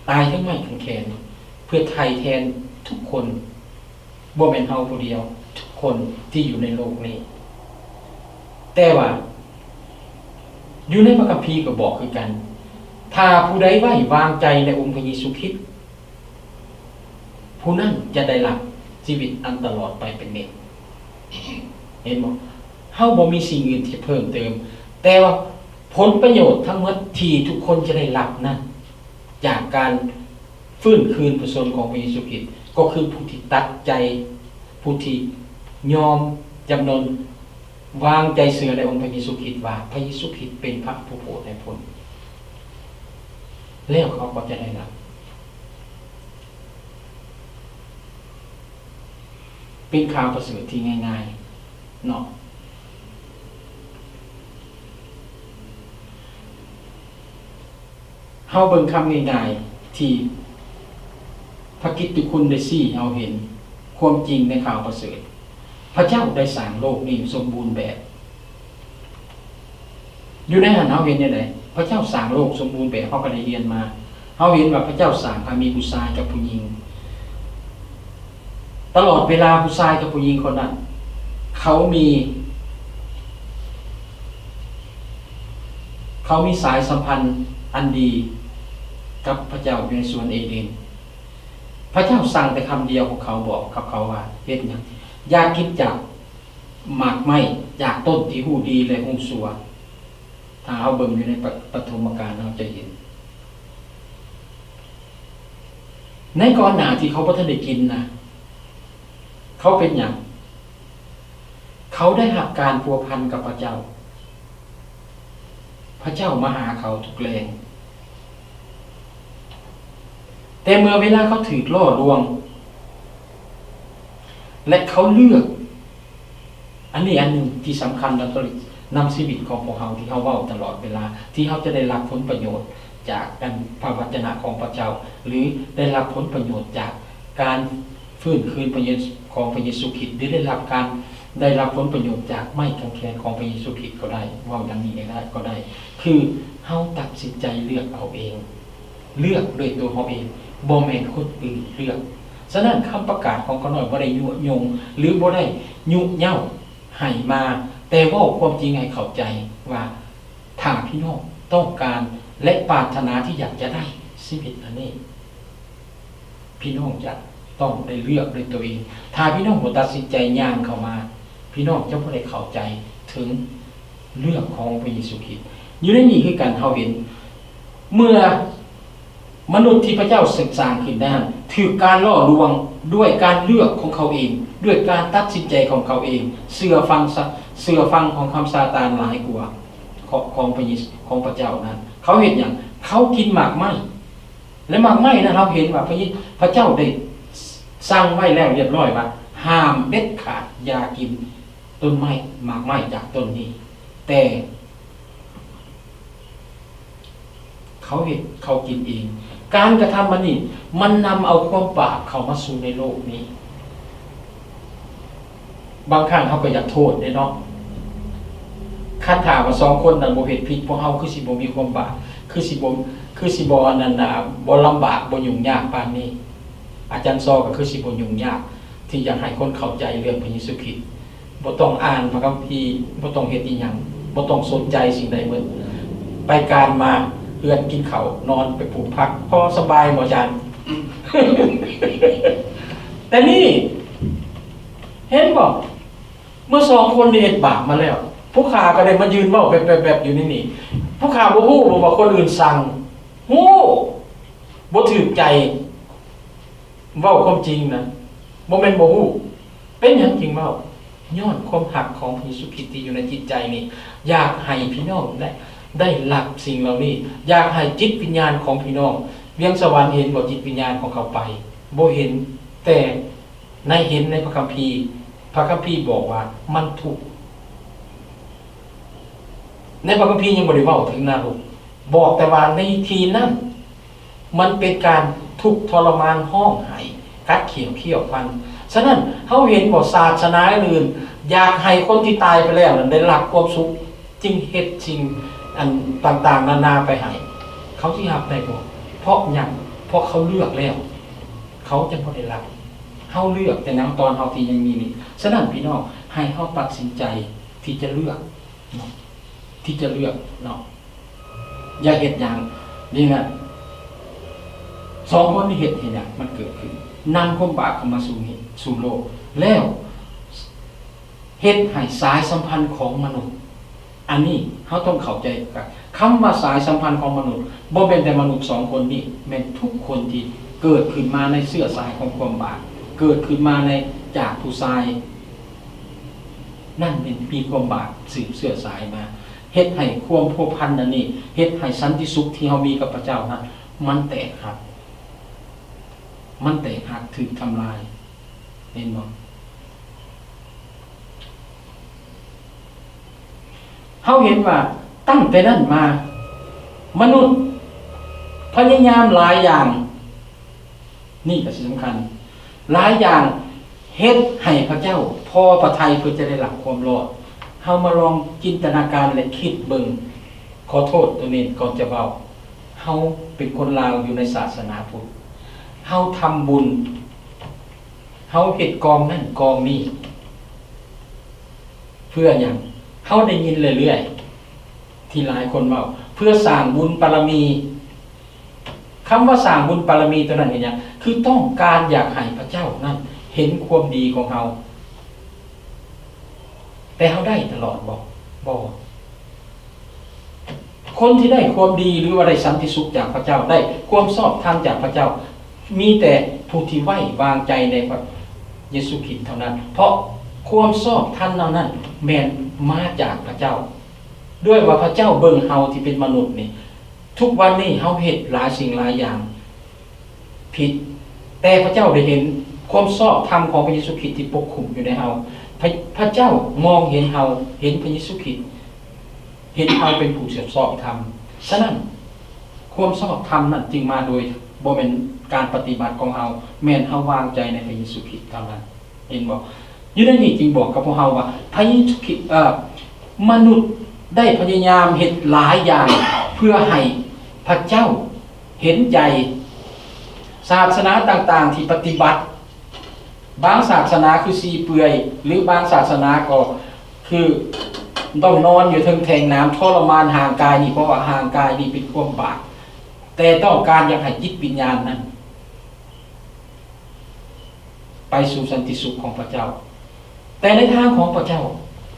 ຕາຍເທິງໄມ້ກາງແຂນ ເພື່ອໄຖ່ແທນທຸກຄົນ. ບໍ່ແມ່ນເຮົາຜູ້ດຽວ, ທຸກຄົນທີ່ຢູ່ໃນໂລກນີ້. ແຕ່ວ່າຢູ່ໃນພະຄຳພີກໍບອກຄືກັນ, ຖ້າຜູ້ໃດໄວ້ວາງໃຈໃນອົງພະເຢຊູຄຣິດ, ຜູ້ນັ້ນຈະໄດ້ຮັບຊີວິດອັນຕະຫຼອດໄປເປັນນິດ. ເຫັນບໍ່? ເຮົາບໍ່ມີສິ່ງອື່ນທີ່ເພີ່ມເຕີມ, ແຕ່ວ່າຜົນປະໂຫຍດທັງໝົດທີ່ທຸກຄົນຈະໄດ້ຮັບນັ້ນ ຈາກການ ຟື້ນຄືນພະຊົນຂອງພະເຢຊູຄຣິດ ກໍຄືຜູ້ທີ່ຕັດໃຈ, ຜູ້ທີ່ຍອມຈຳນົນວາງໃຈເຊື່ອໃນອົງພະເຢຊູຄຣິດວ່າ ພະເຢຊູຄຣິດເປັນພະຜູ້ໂຜດໃຫ້ພົ້ນ, ແລ້ວເຂົາກໍຈະໄດ້ຮັບ. ເປັນຂ່າວປະເສີດທີ່ງ່າຍໆເນາະ. ເຮົາເບິ່ງຄຳງ່າຍໆທີ່ພະກິດຕິຄຸນໄດ້ຊີ້ໃຫ້ເຮົາເຫັນຄວາມຈິງໃນຂ່າວປະເສີດ. ພະເຈົ້າໄດ້ສ້າງໂລກນີ້ສົມບູນແບບ. ຢູ່ໃນຫັ້ນເຮົາເຫັນແນວໃດ? ພະເຈົ້າສ້າງໂລກສົມບູນແບບ, ເຮົາກໍໄດ້ຮຽນມາ. ເຮົາເຫັນວ່າພະເຈົ້າສ້າງໃຫ້ມີຜູ້ຊາຍກັບຜູ້ຍິງ. ຕະຫຼອດເວລາຜູ້ຊາຍກັບຜູ້ຍິງຄົນນັ້ນ ເຂົາມີ ເຂົາມີສາຍສຳພັນອັນດີກັບພະເຈົ້າຢູ່ໃນສວນເອເດນ. ພະເຈົ້າສັ່ງແຕ່ຄຳດຽວຂອງເຂົາ, ບອກກັບເຂົາວ່າ ເຮັດຫຍັງ? ຢ່າກິນຈາກໝາກໄມ້, ຈາກຕົ້ນທີ່ຮູ້ດີ ແລະ ຮູ້ຊົ່ວ. ຖ້າເຮົາເບິ່ງຢູ່ໃນປະ ປະຖົມມະການ ເຮົາຈະເຫັນ. ໃນກ່ອນໜ້າທີ່ເຂົາບໍ່ທັນໄດ້ກິນນະ, ເຂົາເປັນຫຍັງ? ເຂົາໄດ້ຮັບການພົວພັນກັບພະເຈົ້າ. ພະເຈົ້າມາຫາເຂົາທຸກແລງ. ແຕ່ເມື່ອເວລາເຂົາຖືກຫຼໍ່ລວງ ແລະ ເຂົາເລືອກ ອັນນີ້ອັນໜຶ່ງທີ່ສຳຄັນນຳຊີວິດຂອງພວກເຮົາ ທີ່ເຮົາເວົ້າຕະຫຼອດເວລາ ທີ່ເຮົາຈະໄດ້ຮັບຜົນປະໂຫຍດຈາກອັນພະວະຈະນະຂອງພະເຈົ້າ ຫຼື ໄດ້ຮັບຜົນປະໂຫຍດຈາກການຟື້ນຄືນພະເຢ ຂອງພະເຢຊູຄຣິດ ຫຼື ໄດ້ຮັບການ ໄດ້ຮັບຜົນປະໂຫຍດຈາກໄມ້ກາງແຂນຂອງພະເຢຊູຄຣິດກໍໄດ້, ເວົ້າຢ່າງນີ້ກໍໄດ້, ກໍໄດ້. ຄືເຮົາຕັດສິນໃຈເລືອກເອົາເອງ, ເລືອກດ້ວຍຕົວເຮົາເອງ, ບໍ່ແມ່ນຄົນອື່ນເລືອກ. ສະນັ້ນ ຄຳປະກາດຂອງຂ້ານ້ອຍບໍ່ໄດ້ຍຸຍົງ ຫຼື ບໍ່ໄດ້ຍຸເຍົາໃຫ້ມາ, ແຕ່ເວົ້າຄວາມຈິງໃຫ້ເຂົ້າໃຈວ່າ ຖ້າພີ່ນ້ອງຕ້ອງການ ແລະ ປາດຖະໜາທີ່ຢາກຈະໄດ້ຊີວິດອັນນີ້, ພີ່ນ້ອງຈະຕ້ອງໄດ້ເລືອກດ້ວຍຕົວເອງ. ຖ້າພີ່ນ້ອງບໍ່ຕັດສິນໃຈຍ່າງເຂົ້າມາ, ພີ່ນ້ອງຈະບໍ່ໄດ້ເຂົ້າໃຈເຖິງເລື່ອງຂອງພະເຢຊູຄຣິດ. ຢູ່ໃນນີ້ຄືກັນ, ເຮົາເຫັນເມື່ອມະນຸດທີ່ພະເຈົ້າສ້າງຂຶ້ນນັ້ນ ຖືກການຫຼໍ່ລວງດ້ວຍການເລືອກຂອງເຂົາເອງ, ດ້ວຍການຕັດສິນໃຈຂອງເຂົາເອງ, ເຊື່ອຟັງສະ ເຊື່ອຟັງຂອງຄຳຊາຕານຫຼາຍກວ່າຂອງ ຂອງພະເຢ ຂອງພະເຈົ້ານັ້ນ. ເຂົາເຮັດຫຍັງ? ເຂົາກິນໝາກໄມ້. ແລະ ໝາກໄມ້ນັ້ນ ເຮົາເຫັນວ່າພະເຢ ພະເຈົ້າໄດ້ສັ່ງໄວ້ແລ້ວລຽບຮ້ອຍວ່າ ຫ້າມເດັດຂາດ ຢ່າກິນຕົ້ນໄມ້ ໝາກໄມ້ຈາກຕົ້ນນີ້. ແຕ່ເຂົາເຮັດ ເຂົາກິນເອງ. ການກະທຳອັນນີ້ ມັນນຳເອົາຄວາມບາບເຂົ້າມາສູ່ໃນໂລກນີ້. ບາງຄັ້ງເຮົາກໍຢາກໂທດເດ້ເນາະ. ຄັນຖ້າວ່າສອງຄົນນັ້ນບໍ່ເຮັດຜິດ, ພວກເຮົາຄືຊິບໍ່ມີຄວາມບາບ, ຄືຊິບໍ່ ຄືຊິບໍ່ອັນນັ້ນນະ, ບໍ່ລຳບາກ, ບໍ່ຫຍຸ້ງຍາກປານນີ້. ອາຈານຊໍກໍຄືຊິບໍ່ຫຍຸ້ງຍາກທີ່ຢາກໃຫ້ຄົນເຂົ້າໃຈເລື່ອງພະເຢຊູຄຣິດ. ບໍ່ຕ້ອງອ່ານພະຄຳພີ, ບໍ່ຕ້ອງເຮັດອີ່ຫຍັງ, ບໍ່ຕ້ອງສົນໃຈສິ່ງໃດໝົດ. ໄປການມາ, ເຮືອນ, ກິນເຂົ້າ, ນອນ, ໄປປູກຜັກ, ພໍສະບາຍບໍ່ອາຈານ? ແຕ່ນີ້ ເຫັນບໍ່? ເມື່ອສອງຄົນນີ້ເຮັດບາບມາແລ້ວ, ຜູ້ຂ້າກໍໄດ້ມາຢືນເວົ້າແບບໆໆຢູ່ໃນນີ້. ຜູ້ຂ້າບໍ່ຮູ້ບໍ່ວ່າຄົນອື່ນສັ່ງ? ຮູ້. ບໍ່ຖືກໃຈ. ເວົ້າຄວາມຈິງນະ, ບໍ່ແມ່ນບໍ່ຮູ້. ເປັນຫຍັງຈຶ່ງເວົ້າ? ຍ້ອນຄວາມຮັກຂອງພະເຢຊູຄຣິດທີ່ຢູ່ໃນຈິດໃຈນີ້. ຢາກໃຫ້ພີ່ນ້ອງໄດ້ ໄດ້ຮັບສິ່ງເຫຼົ່ານີ້. ຢາກໃຫ້ຈິດວິນຍານຂອງພີ່ນ້ອງ, ວຽງສະຫວັນເຫັນບໍ່? ຈິດວິນຍານຂອງເຂົາໄປ? ບໍ່ເຫັນ. ແຕ່ ໃນ ເຫັນໃນພະຄຳພີ, ພະຄຳພີບອກວ່າມັນທຸກ. ໃນພະຄຳພີຍັງບໍ່ໄດ້ເວົ້າເຖິງນະລົກ, ບອກແຕ່ວ່າໃນທີ່ນັ້ນມັນເປັນການທຸກທໍລະມານ, ຮ້ອງໄຫ້, ກັດຂ້ຽວ, ຂ້ຽວຟັນ. ສະນັ້ນ ເຮົາເຫັນບໍ່? ສາສະໜາອື່ນຢາກໃຫ້ຄົນທີ່ຕາຍໄປແລ້ວນັ້ນໄດ້ຮັບຄວາມສຸກ, ຈຶ່ງເຮັດສິ່ງອັນຕ່າງໆນານາໄປໃຫ້. ເຂົາຊິຮັບໄດ້ບໍ່? ເພາະຫຍັງ? ເພາະເຂົາເລືອກແລ້ວ, ເຂົາຈະບໍ່ໄດ້ຮັບ. ເຮົາເລືອກແຕ່ນຳຕອນເຮົາທີ່ຍັງມີນີ້. ສະນັ້ນ ພີ່ນ້ອງ, ໃຫ້ເຮົາຕັດສິນໃຈທີ່ຈະເລືອກເນາະ, ທີ່ຈະເລືອກເນາະ. ຢ່າເຮັດຫຍັງນີ້ນະ. ສອງຄົນນີ້ເຮັດ ເຮັດຫຍັງມັນເກີດຂຶ້ນ? ນຳຄວາມບາບເຂົ້າມາສູ່ນີ້ ສູ່ໂລກ ແລ້ວເຮັດໃຫ້ສາຍສຳພັນຂອງມະນຸດ ອັນນີ້ເຮົາຕ້ອງເຂົ້າໃຈກັນ. ຄຳວ່າສາຍສຳພັນຂອງມະນຸດ ບໍ່ແມ່ນແຕ່ມະນຸດສອງຄົນນີ້, ແມ່ນທຸກຄົນທີ່ເກີດຂຶ້ນມາໃນເຊື້ອສາຍຂອງຄວາມບາບ, ເກີດຂຶ້ນມາໃນ ຈາກຜູ້ຊາຍ ນັ້ນແມ່ນມີຄວາມບາບສືບເຊື້ອສາຍມາ, ເຮັດໃຫ້ຄວາມພົວພັນອັນນີ້, ເຮັດໃຫ້ສັນຕິສຸກທີ່ເຮົາມີກັບພະເຈົ້ານັ້ນ ມັນແຕກຫັກ, ມັນແຕກຫັກ, ຖືກທຳລາຍ. ເຫັນບໍ່? ເຮົາເຫັນວ່າຕັ້ງແຕ່ນັ້ນມາ, ມະນຸດພະຍາຍາມຫຼາຍຢ່າງ, ນີ້ກໍຊິສຳຄັນ, ຫຼາຍຢ່າງ ເຮັດໃຫ້ພະເຈົ້າພໍພະໄທເພື່ອຈະໄດ້ຮັບຄວາມລອດ. ເຮົາມາລອງຈິນຕະນາການ ແລະ ຄິດເບິ່ງ, ຂໍໂທດໂຕນີ້ກ່ອນຈະເວົ້າ, ເຮົາເປັນຄົນລາວຢູ່ໃນສາສະໜາພຸດ, ເຮົາທຳບຸນ, ເຮົາເຮັດກອງນັ້ນກອງນີ້ ເພື່ອຫຍັງ? ເຮົາໄດ້ຍິນເລື້ອຍໆ ທີ່ຫຼາຍຄົນເວົ້າ, ເພື່ອສ້າງບຸນບາລະມີ. ຄຳວ່າສ້າງບຸນບາລະມີຕົວນັ້ນເປັນຫຍັງ? ຄືຕ້ອງການຢາກໃຫ້ພະເຈົ້ານັ້ນເຫັນຄວາມດີຂອງເຮົາ. ແຕ່ເຮົາໄດ້ຕະຫຼອດບໍ່? ບໍ່. ຄົນທີ່ໄດ້ຄວາມດີ ຫຼືວ່າໄດ້ສັນຕິສຸກຈາກພະເຈົ້າ, ໄດ້ຄວາມຊອບທຳຈາກພະເຈົ້າ, ມີແຕ່ຜູ້ທີ່ໄວ້ວາງໃຈໃນພະເຢຊູຄຣິດເທົ່ານັ້ນ, ເພາະຄວາມຊອບທຳເຫຼົ່ານັ້ນແມ່ນມາຈາກພະເຈົ້າ. ດ້ວຍວ່າພະເຈົ້າເບິ່ງເຮົາທີ່ເປັນມະນຸດນີ້, ທຸກວັນນີ້ເຮົາເຮັດຫຼາຍສິ່ງຫຼາຍຢ່າງຜິດ, ແຕ່ພະເຈົ້າໄດ້ເຫັນຄວາມຊອບທຳຂອງພະເຢຊູຄຣິດທີ່ປົກຄຸມຢູ່ໃນເຮົາ. ພະ, ພະເຈົ້າມອງເຫັນເຮົາ, ເຫັນພະເຢຊູຄຣິດ, ເຫັນເຮົາເປັນຜູ້ຊອບທຳ. ສະນັ້ນ, ຄວາມຊອບທຳນັ້ນຈຶ່ງມາໂດຍບໍ່ແມ່ນການປະຕິບັດຂອງເຮົາ, ແມ່ນເຮົາວາງໃຈໃນພະເຢຊູຄຣິດເທົ່ານັ້ນ. ເຫັນບໍ່? ຢູ່ໃນນີ້ຈຶ່ງບອກກັບພວກເຮົາວ່າ ພະເຢຊູຄຣິດ, ເອີ, ມະນຸດໄດ້ພະຍາຍາມເຮັດຫຼາຍຢ່າງເພື່ອໃຫ້ພະເຈົ້າເຫັນໃຈ. ສາສະໜາຕ່າງໆທີ່ປະຕິບັດ, ບາງສາສະໜາຄືຊີເປື່ອຍ, ຫຼື ບາງສາສະໜາກໍຄືຕ້ອງນອນຢູ່ເທິງແທ່ງນ້ຳ, ທໍລະມານຮ່າງກາຍນີ້, ເພາະວ່າຮ່າງກາຍນີ້ເປັນຄວາມບາບ, ແຕ່ຕ້ອງການຢາກໃຫ້ຈິດວິນຍານນັ້ນ ໄປສູ່ສັນຕິສຸກຂອງພະເຈົ້າ. ແຕ່ໃນທາງຂອງພະເຈົ້າ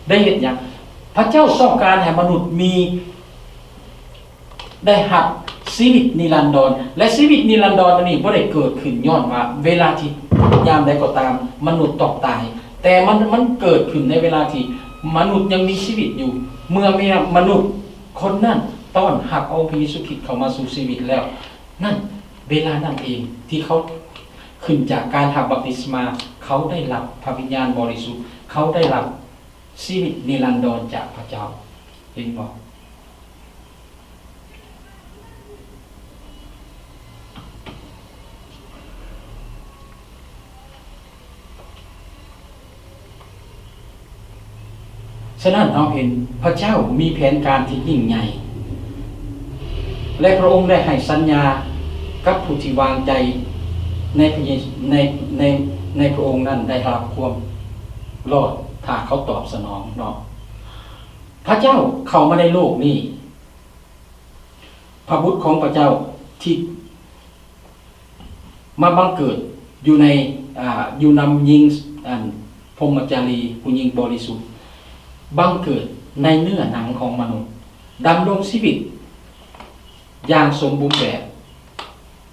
ໄດ້ເຮັດຫຍັງ? ພະເຈົ້າຕ້ອງການໃຫ້ມະນຸດມີ, ໄດ້ຮັບຊີວິດນິລັນດອນ, ແລະ ຊີວິດນິລັນດອນອັນນີ້ບໍ່ໄດ້ເກີດຂຶ້ນຍ້ອນວ່າເວລາທີ່ ຍາມໃດກໍຕາມມະນຸດຕ້ອງຕາຍ, ແຕ່ມັນ, ມັນເກີດຂຶ້ນໃນເວລາທີ່ມະນຸດຍັງມີຊີວິດຢູ່. ເມື່ອມີມະນຸດຄົນນັ້ນຕ້ອນຮັບອົງພະເຢຊູຄຣິດເຂົ້າມາສູ່ຊີວິດແລ້ວ, ນັ້ນ ເວລານັ້ນເອງທີ່ເຂົາຂຶ້ນຈາກການຮັບບັບຕິສມາ, ເຂົາໄດ້ຮັບພະວິນຍານບໍລິສຸດ, ເຂົາໄດ້ຮັບຊີວິດນິລັນດອນຈາກພະເຈົ້າ. ເຫັນບໍ່? ສະນັ້ນ ເຮົາເຫັນພະເຈົ້າມີແຜນການທີ່ຍິ່ງໃຫຍ່ ແລະ ພະອົງໄດ້ໃຫ້ສັນຍາກັບຜູ້ທີ່ວາງໃຈໃນພະເຢ, ໃນ, ໃນ, ໃນພະອົງນັ້ນໄດ້ຮັບຄວາມລອດ ຖ້າເຂົາຕອບສະໜອງເນາະ. ພະເຈົ້າເຂົ້າມາໃນໂລກນີ້, ພະບຸດຂອງພະເຈົ້າທີ່ ມາບັງເກີດຢູ່ໃນ, ອາ, ຢູ່ນຳຍິງ, ອັນ, ພົມມະຈາລີ, ຜູ້ຍິງບໍລິສຸດ, ບັງເກີດໃນເນື້ອໜັງຂອງມະນຸດ, ດຳລົງຊີວິດຢ່າງສົມບູນແບບ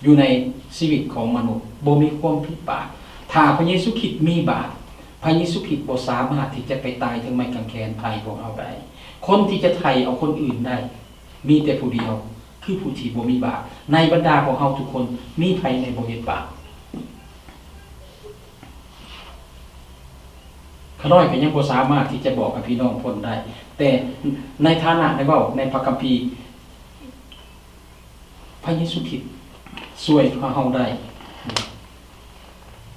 ຢູ່ໃນຊີວິດຂອງມະນຸດ, ບໍ່ມີຄວາມຜິດບາບ. ຖ້າພະເຢຊູຄຣິດມີບາບ, ພະເຢຊູຄຣິດບໍ່ສາມາດທີ່ຈະໄປຕາຍເທິງໄມ້ກາງແຂນໄຖ່ພວກເຮົາໄດ້. ຄົນທີ່ຈະໄຖ່ເອົາຄົນອື່ນໄດ້ ມີແຕ່ຜູ້ດຽວ ຄືຜູ້ທີ່ບໍ່ມີບາບ. ໃນບັນດາພວກເຮົາທຸກຄົນ ມີໃຜແດ່ບໍ່ເຮັດບາບ? ຂ້ານ້ອຍກໍຍັງບໍ່ສາມາດທີ່ຈະບອກໃຫ້ພີ່ນ້ອງພົ້ນໄດ້, ແຕ່ໃນຖານະໄດ້ເວົ້າໃນພະຄຳພີ, ພະເຢຊູຄຣິດຊ່ວຍພວກເຮົາໄດ້.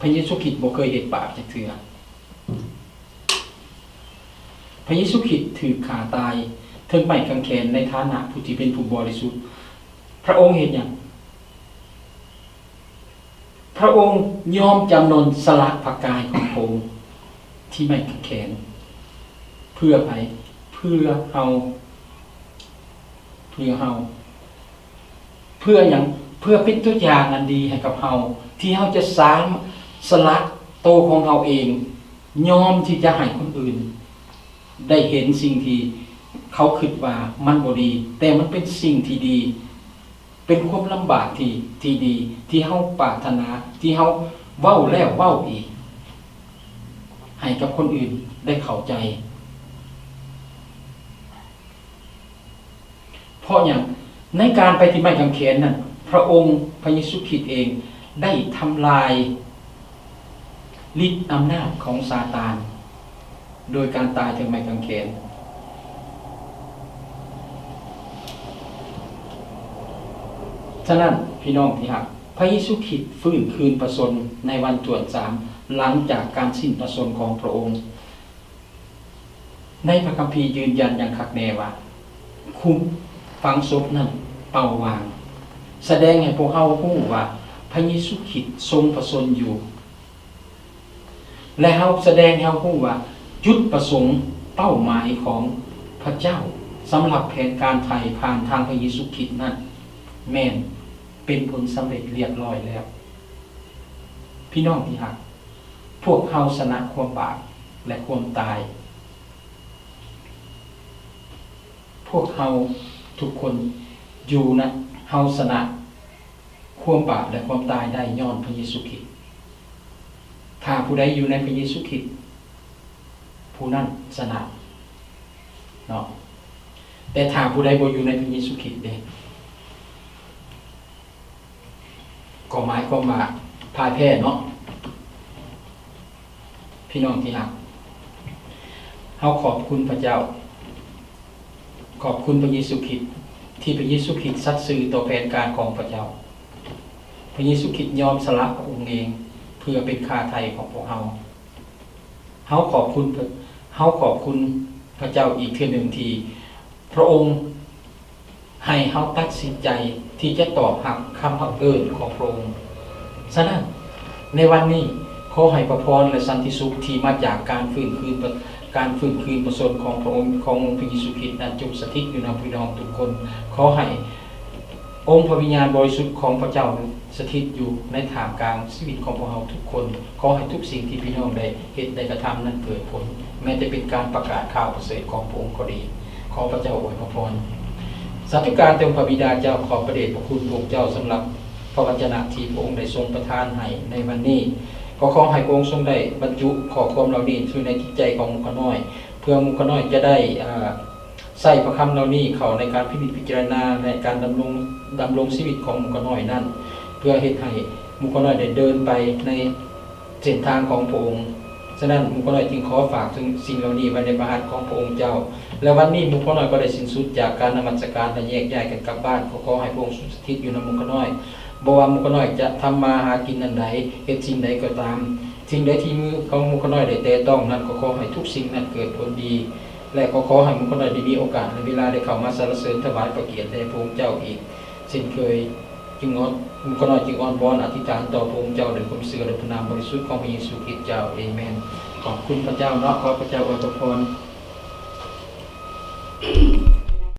ພະເຢຊູຄຣິດບໍ່ເຄີຍເຮັດບາບຈັກເທື່ອ. ພະເຢຊູຄຣິດຖືກຂ້າຕາຍເທິງໄມ້ກາງແຂນໃນຖານະຜູ້ທີ່ເປັນຜູ້ບໍລິສຸດ. ພະອົງເຮັດຫຍັງ? ພະອົງຍອມຈຳນົນສະຫຼະພະກາຍຂອງພະອົງທີ່ໄມ້ກາງແຂນ. ເພື່ອໃຜ? ເພື່ອເຮົາ. ເພື່ອເຮົາ. ເພື່ອຫຍັງ? ເພື່ອເປັນຕົວຢ່າງອັນດີໃຫ້ກັບເຮົາ, ທີ່ເຮົາຈະສາມາດສະຫຼະໂຕຂອງເຮົາເອງ, ຍອມທີ່ຈະໃຫ້ຄົນອື່ນໄດ້ເຫັນສິ່ງທີ່ເຂົາຄິດວ່າມັນບໍ່ດີ, ແຕ່ມັນເປັນສິ່ງທີ່ດີ, ເປັນຄວາມລຳບາກທີ່, ທີ່ດີ, ທີ່ເຮົາປາດຖະໜາ, ທີ່ເຮົາເວົ້າແລ້ວເວົ້າອີກ ໃຫ້ກັບຄົນອື່ນໄດ້ເຂົ້າໃຈ. ເພາະຫຍັງ? ໃນການໄປທີ່ໄມ້ກາງແຂນນັ້ນ, ພະອົງ, ພະເຢຊູຄຣິດເອງໄດ້ທຳລາຍລິດອຳນາດຂອງຊາຕານ ໂດຍການຕາຍເທິງໄມ້ກາງແຂນ. ສະນັ້ນ, ພີ່ນ້ອງທີ່ຮັກ, ພະເຢຊູຄຣິດຟື້ນຄືນພະຊົນໃນວັນຖ້ວນສາມ ຫຼັງຈາກການສິ້ນພະຊົນຂອງພະອົງ. ໃນພະຄຳພີຢືນຢັນຢ່າງຄັກແນ່ວ່າ ຄຸມຝັງສົບນັ້ນເປົ່າວ່າງ, ສະແດງໃຫ້ພວກເຮົາຮູ້ວ່າພະເຢຊູຄຣິດຊົງພະຊົນຢູ່ ແລະ ເຮົາສະແດງໃຫ້ເຮົາຮູ້ວ່າຈຸດປະສົງເປົ້າໝາຍຂອງພະເຈົ້າສຳລັບແຜນການໄຖ່ຜ່ານທາງພະເຢຊູຄຣິດນັ້ນ ແມ່ນເປັນຜົນສຳເລັດລຽບຮ້ອຍແລ້ວ. ພີ່ນ້ອງທີ່ຮັກ, ພວກເຮົາຊະນະຄວາມບາບ ແລະ ຄວາມຕາຍ. ພວກເຮົາທຸກຄົນຢູ່ນະ, ເຮົາຊະນະຄວາມບາບ ແລະ ຄວາມຕາຍໄດ້ຍ້ອນພະເຢຊູຄຣິດ. ຖ້າຜູ້ໃດຢູ່ໃນພະເຢຊູຄຣິດ, ຜູ້ນັ້ນຊະນະເນາະ. ແຕ່ຖ້າຜູ້ໃດບໍ່ຢູ່ໃນພະເຢຊູຄຣິດເດ? ກໍໝາຍຄວາມວ່າພ່າຍແພ້ເນາະ. ພີ່ນ້ອງທີ່ຮັກ, ເຮົາຂອບຄຸນພະເຈົ້າ, ຂອບຄຸນພະເຢຊູຄຣິດ ທີ່ພະເຢຊູຄຣິດສັດຊື່ຕໍ່ແຜນການຂອງພະເຈົ້າ. ພະເຢຊູຄຣິດຍອມສະຫຼະພະອົງເອງເພື່ອເປັນຄ່າໄຖ່ຂອງພວກເຮົາ. ເຮົາຂອບຄຸນ, ເຮົາຂອບຄຸນພະເຈົ້າອີກເທື່ອໜຶ່ງທີ່ພະອົງໃຫ້ເຮົາຕັດສິນໃຈທີ່ຈະຕອບຮັບຄຳຮັບເອີ້ນຂອງພະອົງ. ສະນັ້ນ, ໃນວັນນີ້, ຂໍໃຫ້ພະພອນ ແລະ ສັນຕິສຸກທີ່ມາຈາກການຟື້ນຄືນ, ການຟື້ນຄືນພະຊົນຂອງພະອົງ, ຂອງອົງພະເຢຊູຄຣິດນັ້ນ ຈົ່ງສະຖິດຢູ່ນຳພີ່ນ້ອງທຸກຄົນ. ຂໍໃຫ້ ອົງພະວິນຍານບໍລິສຸດຂອງພະເຈົ້າສະຖິດຢູ່ໃນທ່າມກາງຊີວິດຂອງພວກເຮົາທຸກຄົນ. ຂໍໃຫ້ທຸກສິ່ງທີ່ພີ່ນ້ອງໄດ້ເຮັດໄດ້ກະທຳນັ້ນເກີດຜົນ, ແມ້ແຕ່ເປັນການປະກາດຂ່າວປະເສີດຂອງພະອົງກໍດີ. ຂໍພະເຈົ້າອວຍພະພອນ. ສາທຸການແດ່ອົງພະບິດາເຈົ້າ, ຂອບພະເດດພະຄຸນພະອົງເຈົ້າສຳລັບພະວັດຈະນະທີ່ພະອົງໄດ້ຊົງປະທານໃຫ້ໃນວັນນີ້. ກໍຂໍໃຫ້ພະອົງຊົງໄດ້ບັນຈຸຂໍ້ຄວາມເຫຼົ່ານີ້ຢູ່ໃນຈິດໃຈຂອງໝູ່ຂ້ານ້ອຍ, ເພື່ອໝູ່ຂ້ານ້ອຍຈະໄດ້, ເອີ, ໃຊ້ພະຄຳເຫຼົ່ານີ້ເຂົ້າໃນການພິນິດພິຈາລະນາໃນການດຳລົງ, ດຳລົງຊີວິດຂອງໝູ່ຂ້ານ້ອຍນັ້ນ, ເພື່ອເຮັດໃຫ້ໝູ່ຂ້ານ້ອຍໄດ້ເດີນໄປໃນເສັ້ນທາງຂອງພະອົງ. ສະນັ້ນ, ໝູ່ຂ້ານ້ອຍຈຶ່ງຂໍຝາກເຖິງສິ່ງເຫຼົ່ານີ້ໄວ້ໃນພະຫັດຂອງພະອົງເຈົ້າ. ແລະ ວັນນີ້ໝູ່ຂ້ານ້ອຍກໍໄດ້ສິ້ນສຸດຈາກການນະມັດສະການ ແລະ ແຍກຍ້າຍກັນກັບບ້ານ. ກໍຂໍໃຫ້ພະອົງຊົງສະຖິດຢູ່ນຳໝູ່ຂ້ານ້ອຍ. ບໍ່ວ່າໝູ່ຂ້ານ້ອຍຈະທຳມາຫາກິນອັນໃດ, ເຮັດສິ່ງໃດກໍຕາມ, ສິ່ງໃດທີ່ມືຂອງໝູ່ຂ້ານ້ອຍໄດ້ແຕະຕ້ອງນັ້ນ, ກໍຂໍໃຫ້ທຸກສິ່ງນັ້ນເກີດຜົນດີ. ແລະ ກໍຂໍໃຫ້ໝູ່ຂ້ານ້ອຍໄດ້ມີໂອກາດ ແລະ ເວລາໄດ້ເຂົ້າມາສັນລະເສີນຖວາຍພະກຽດແດ່ພະອົງເຈົ້າອີກເຊັ່ນເຄີຍ. ຈຶ່ງອ້ອນ, ໝູ່ຂ້ານ້ອຍຈຶ່ງອ້ອນວອນອະທິຖານຕໍ່ພະອົງເຈົ້າດ້ວຍຄວາມເຊື່ອໃນພະນາມບໍລິສຸດຂອງພະເຢຊູຄຣິດເຈົ້າ. ເອເມນ. ຂອບຄຸນພະເຈົ້າເນາະ. ຂໍພະເຈົ້າອວຍພະພອນ.